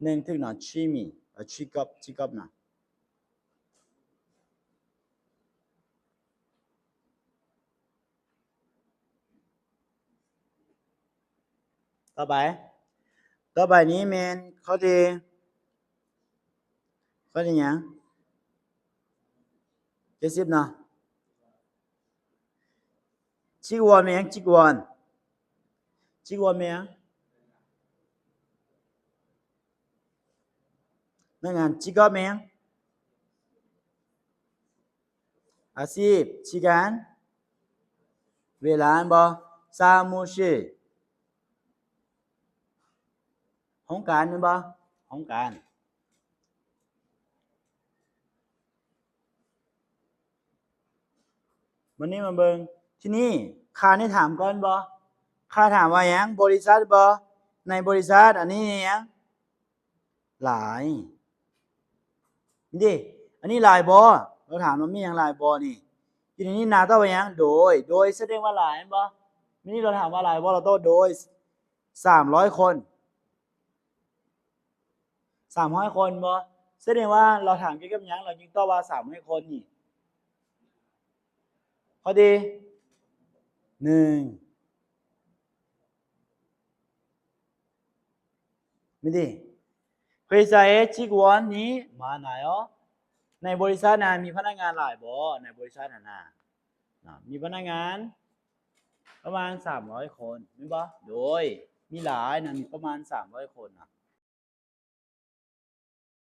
ໜຶ່ງຖືກເນາະ 취미 ເອີ 직업 직업 ນະ. ຕໍ່ໄປ ຕໍ່ໄປນີ້ແມ່ນຂໍ້ທີ່ ຂໍ້ທີ່ຫຍັງ? ເຈັດສິບເນາະ. 직원 ແມ່ນຫຍັງ? 직원 직원 ແມ່ນຫຍັງ? ພະນັກງານ. 직업 ແມ່ນຫຍັງ? ອາຊີບ. 시간 ເວລາແມ່ນບໍ່? 사무실 ຫ້ອງການແມ່ນບໍ່? ຫ້ອງການ. ບັດນີ້ມາເບິ່ງ ທີນີ້ ຄ່ານີ້ຖາມກ່ອນບໍ່? ຄ່າຖາມວ່າຫຍັງ? ບໍລິສັດບໍ່? ໃນບໍລິສັດ ອັນນີ້ຫຍັງ? ຫຼາຍ. ນີ້ເດ ອັນນີ້ຫຼາຍບໍ່? ລາວຖາມວ່າມີຫຍັງຫຼາຍບໍ່ນີ້? ຢູ່ໃນນີ້ນາຕອບວ່າຫຍັງ? ໂດຍ. ໂດຍສະແດງວ່າຫຼາຍແມ່ນບໍ່? ມີນີ້ລາວຖາມວ່າຫຼາຍບໍ່? ລາວຕອບໂດຍ ສາມຮ້ອຍຄົນ ສາມຮ້ອຍຄົນບໍ່? ສະແດງວ່າລາວຖາມກ່ຽວກັບຫຍັງ? ລາວຈຶ່ງຕອບວ່າສາມຮ້ອຍຄົນນີ້. ຂໍ້ທີ່ໜຶ່ງ ມີຕິ 회사에 직원이 많아요. ໃນບໍລິສັດນະ ມີພະນັກງານຫຼາຍບໍ່? ໃນບໍລິສັດຫັ້ນນະ ນະ ມີພະນັກງານປະມານສາມຮ້ອຍຄົນ ແມ່ນບໍ່? ໂດຍ ມີຫຼາຍນະ ມີປະມານສາມຮ້ອຍຄົນນະ.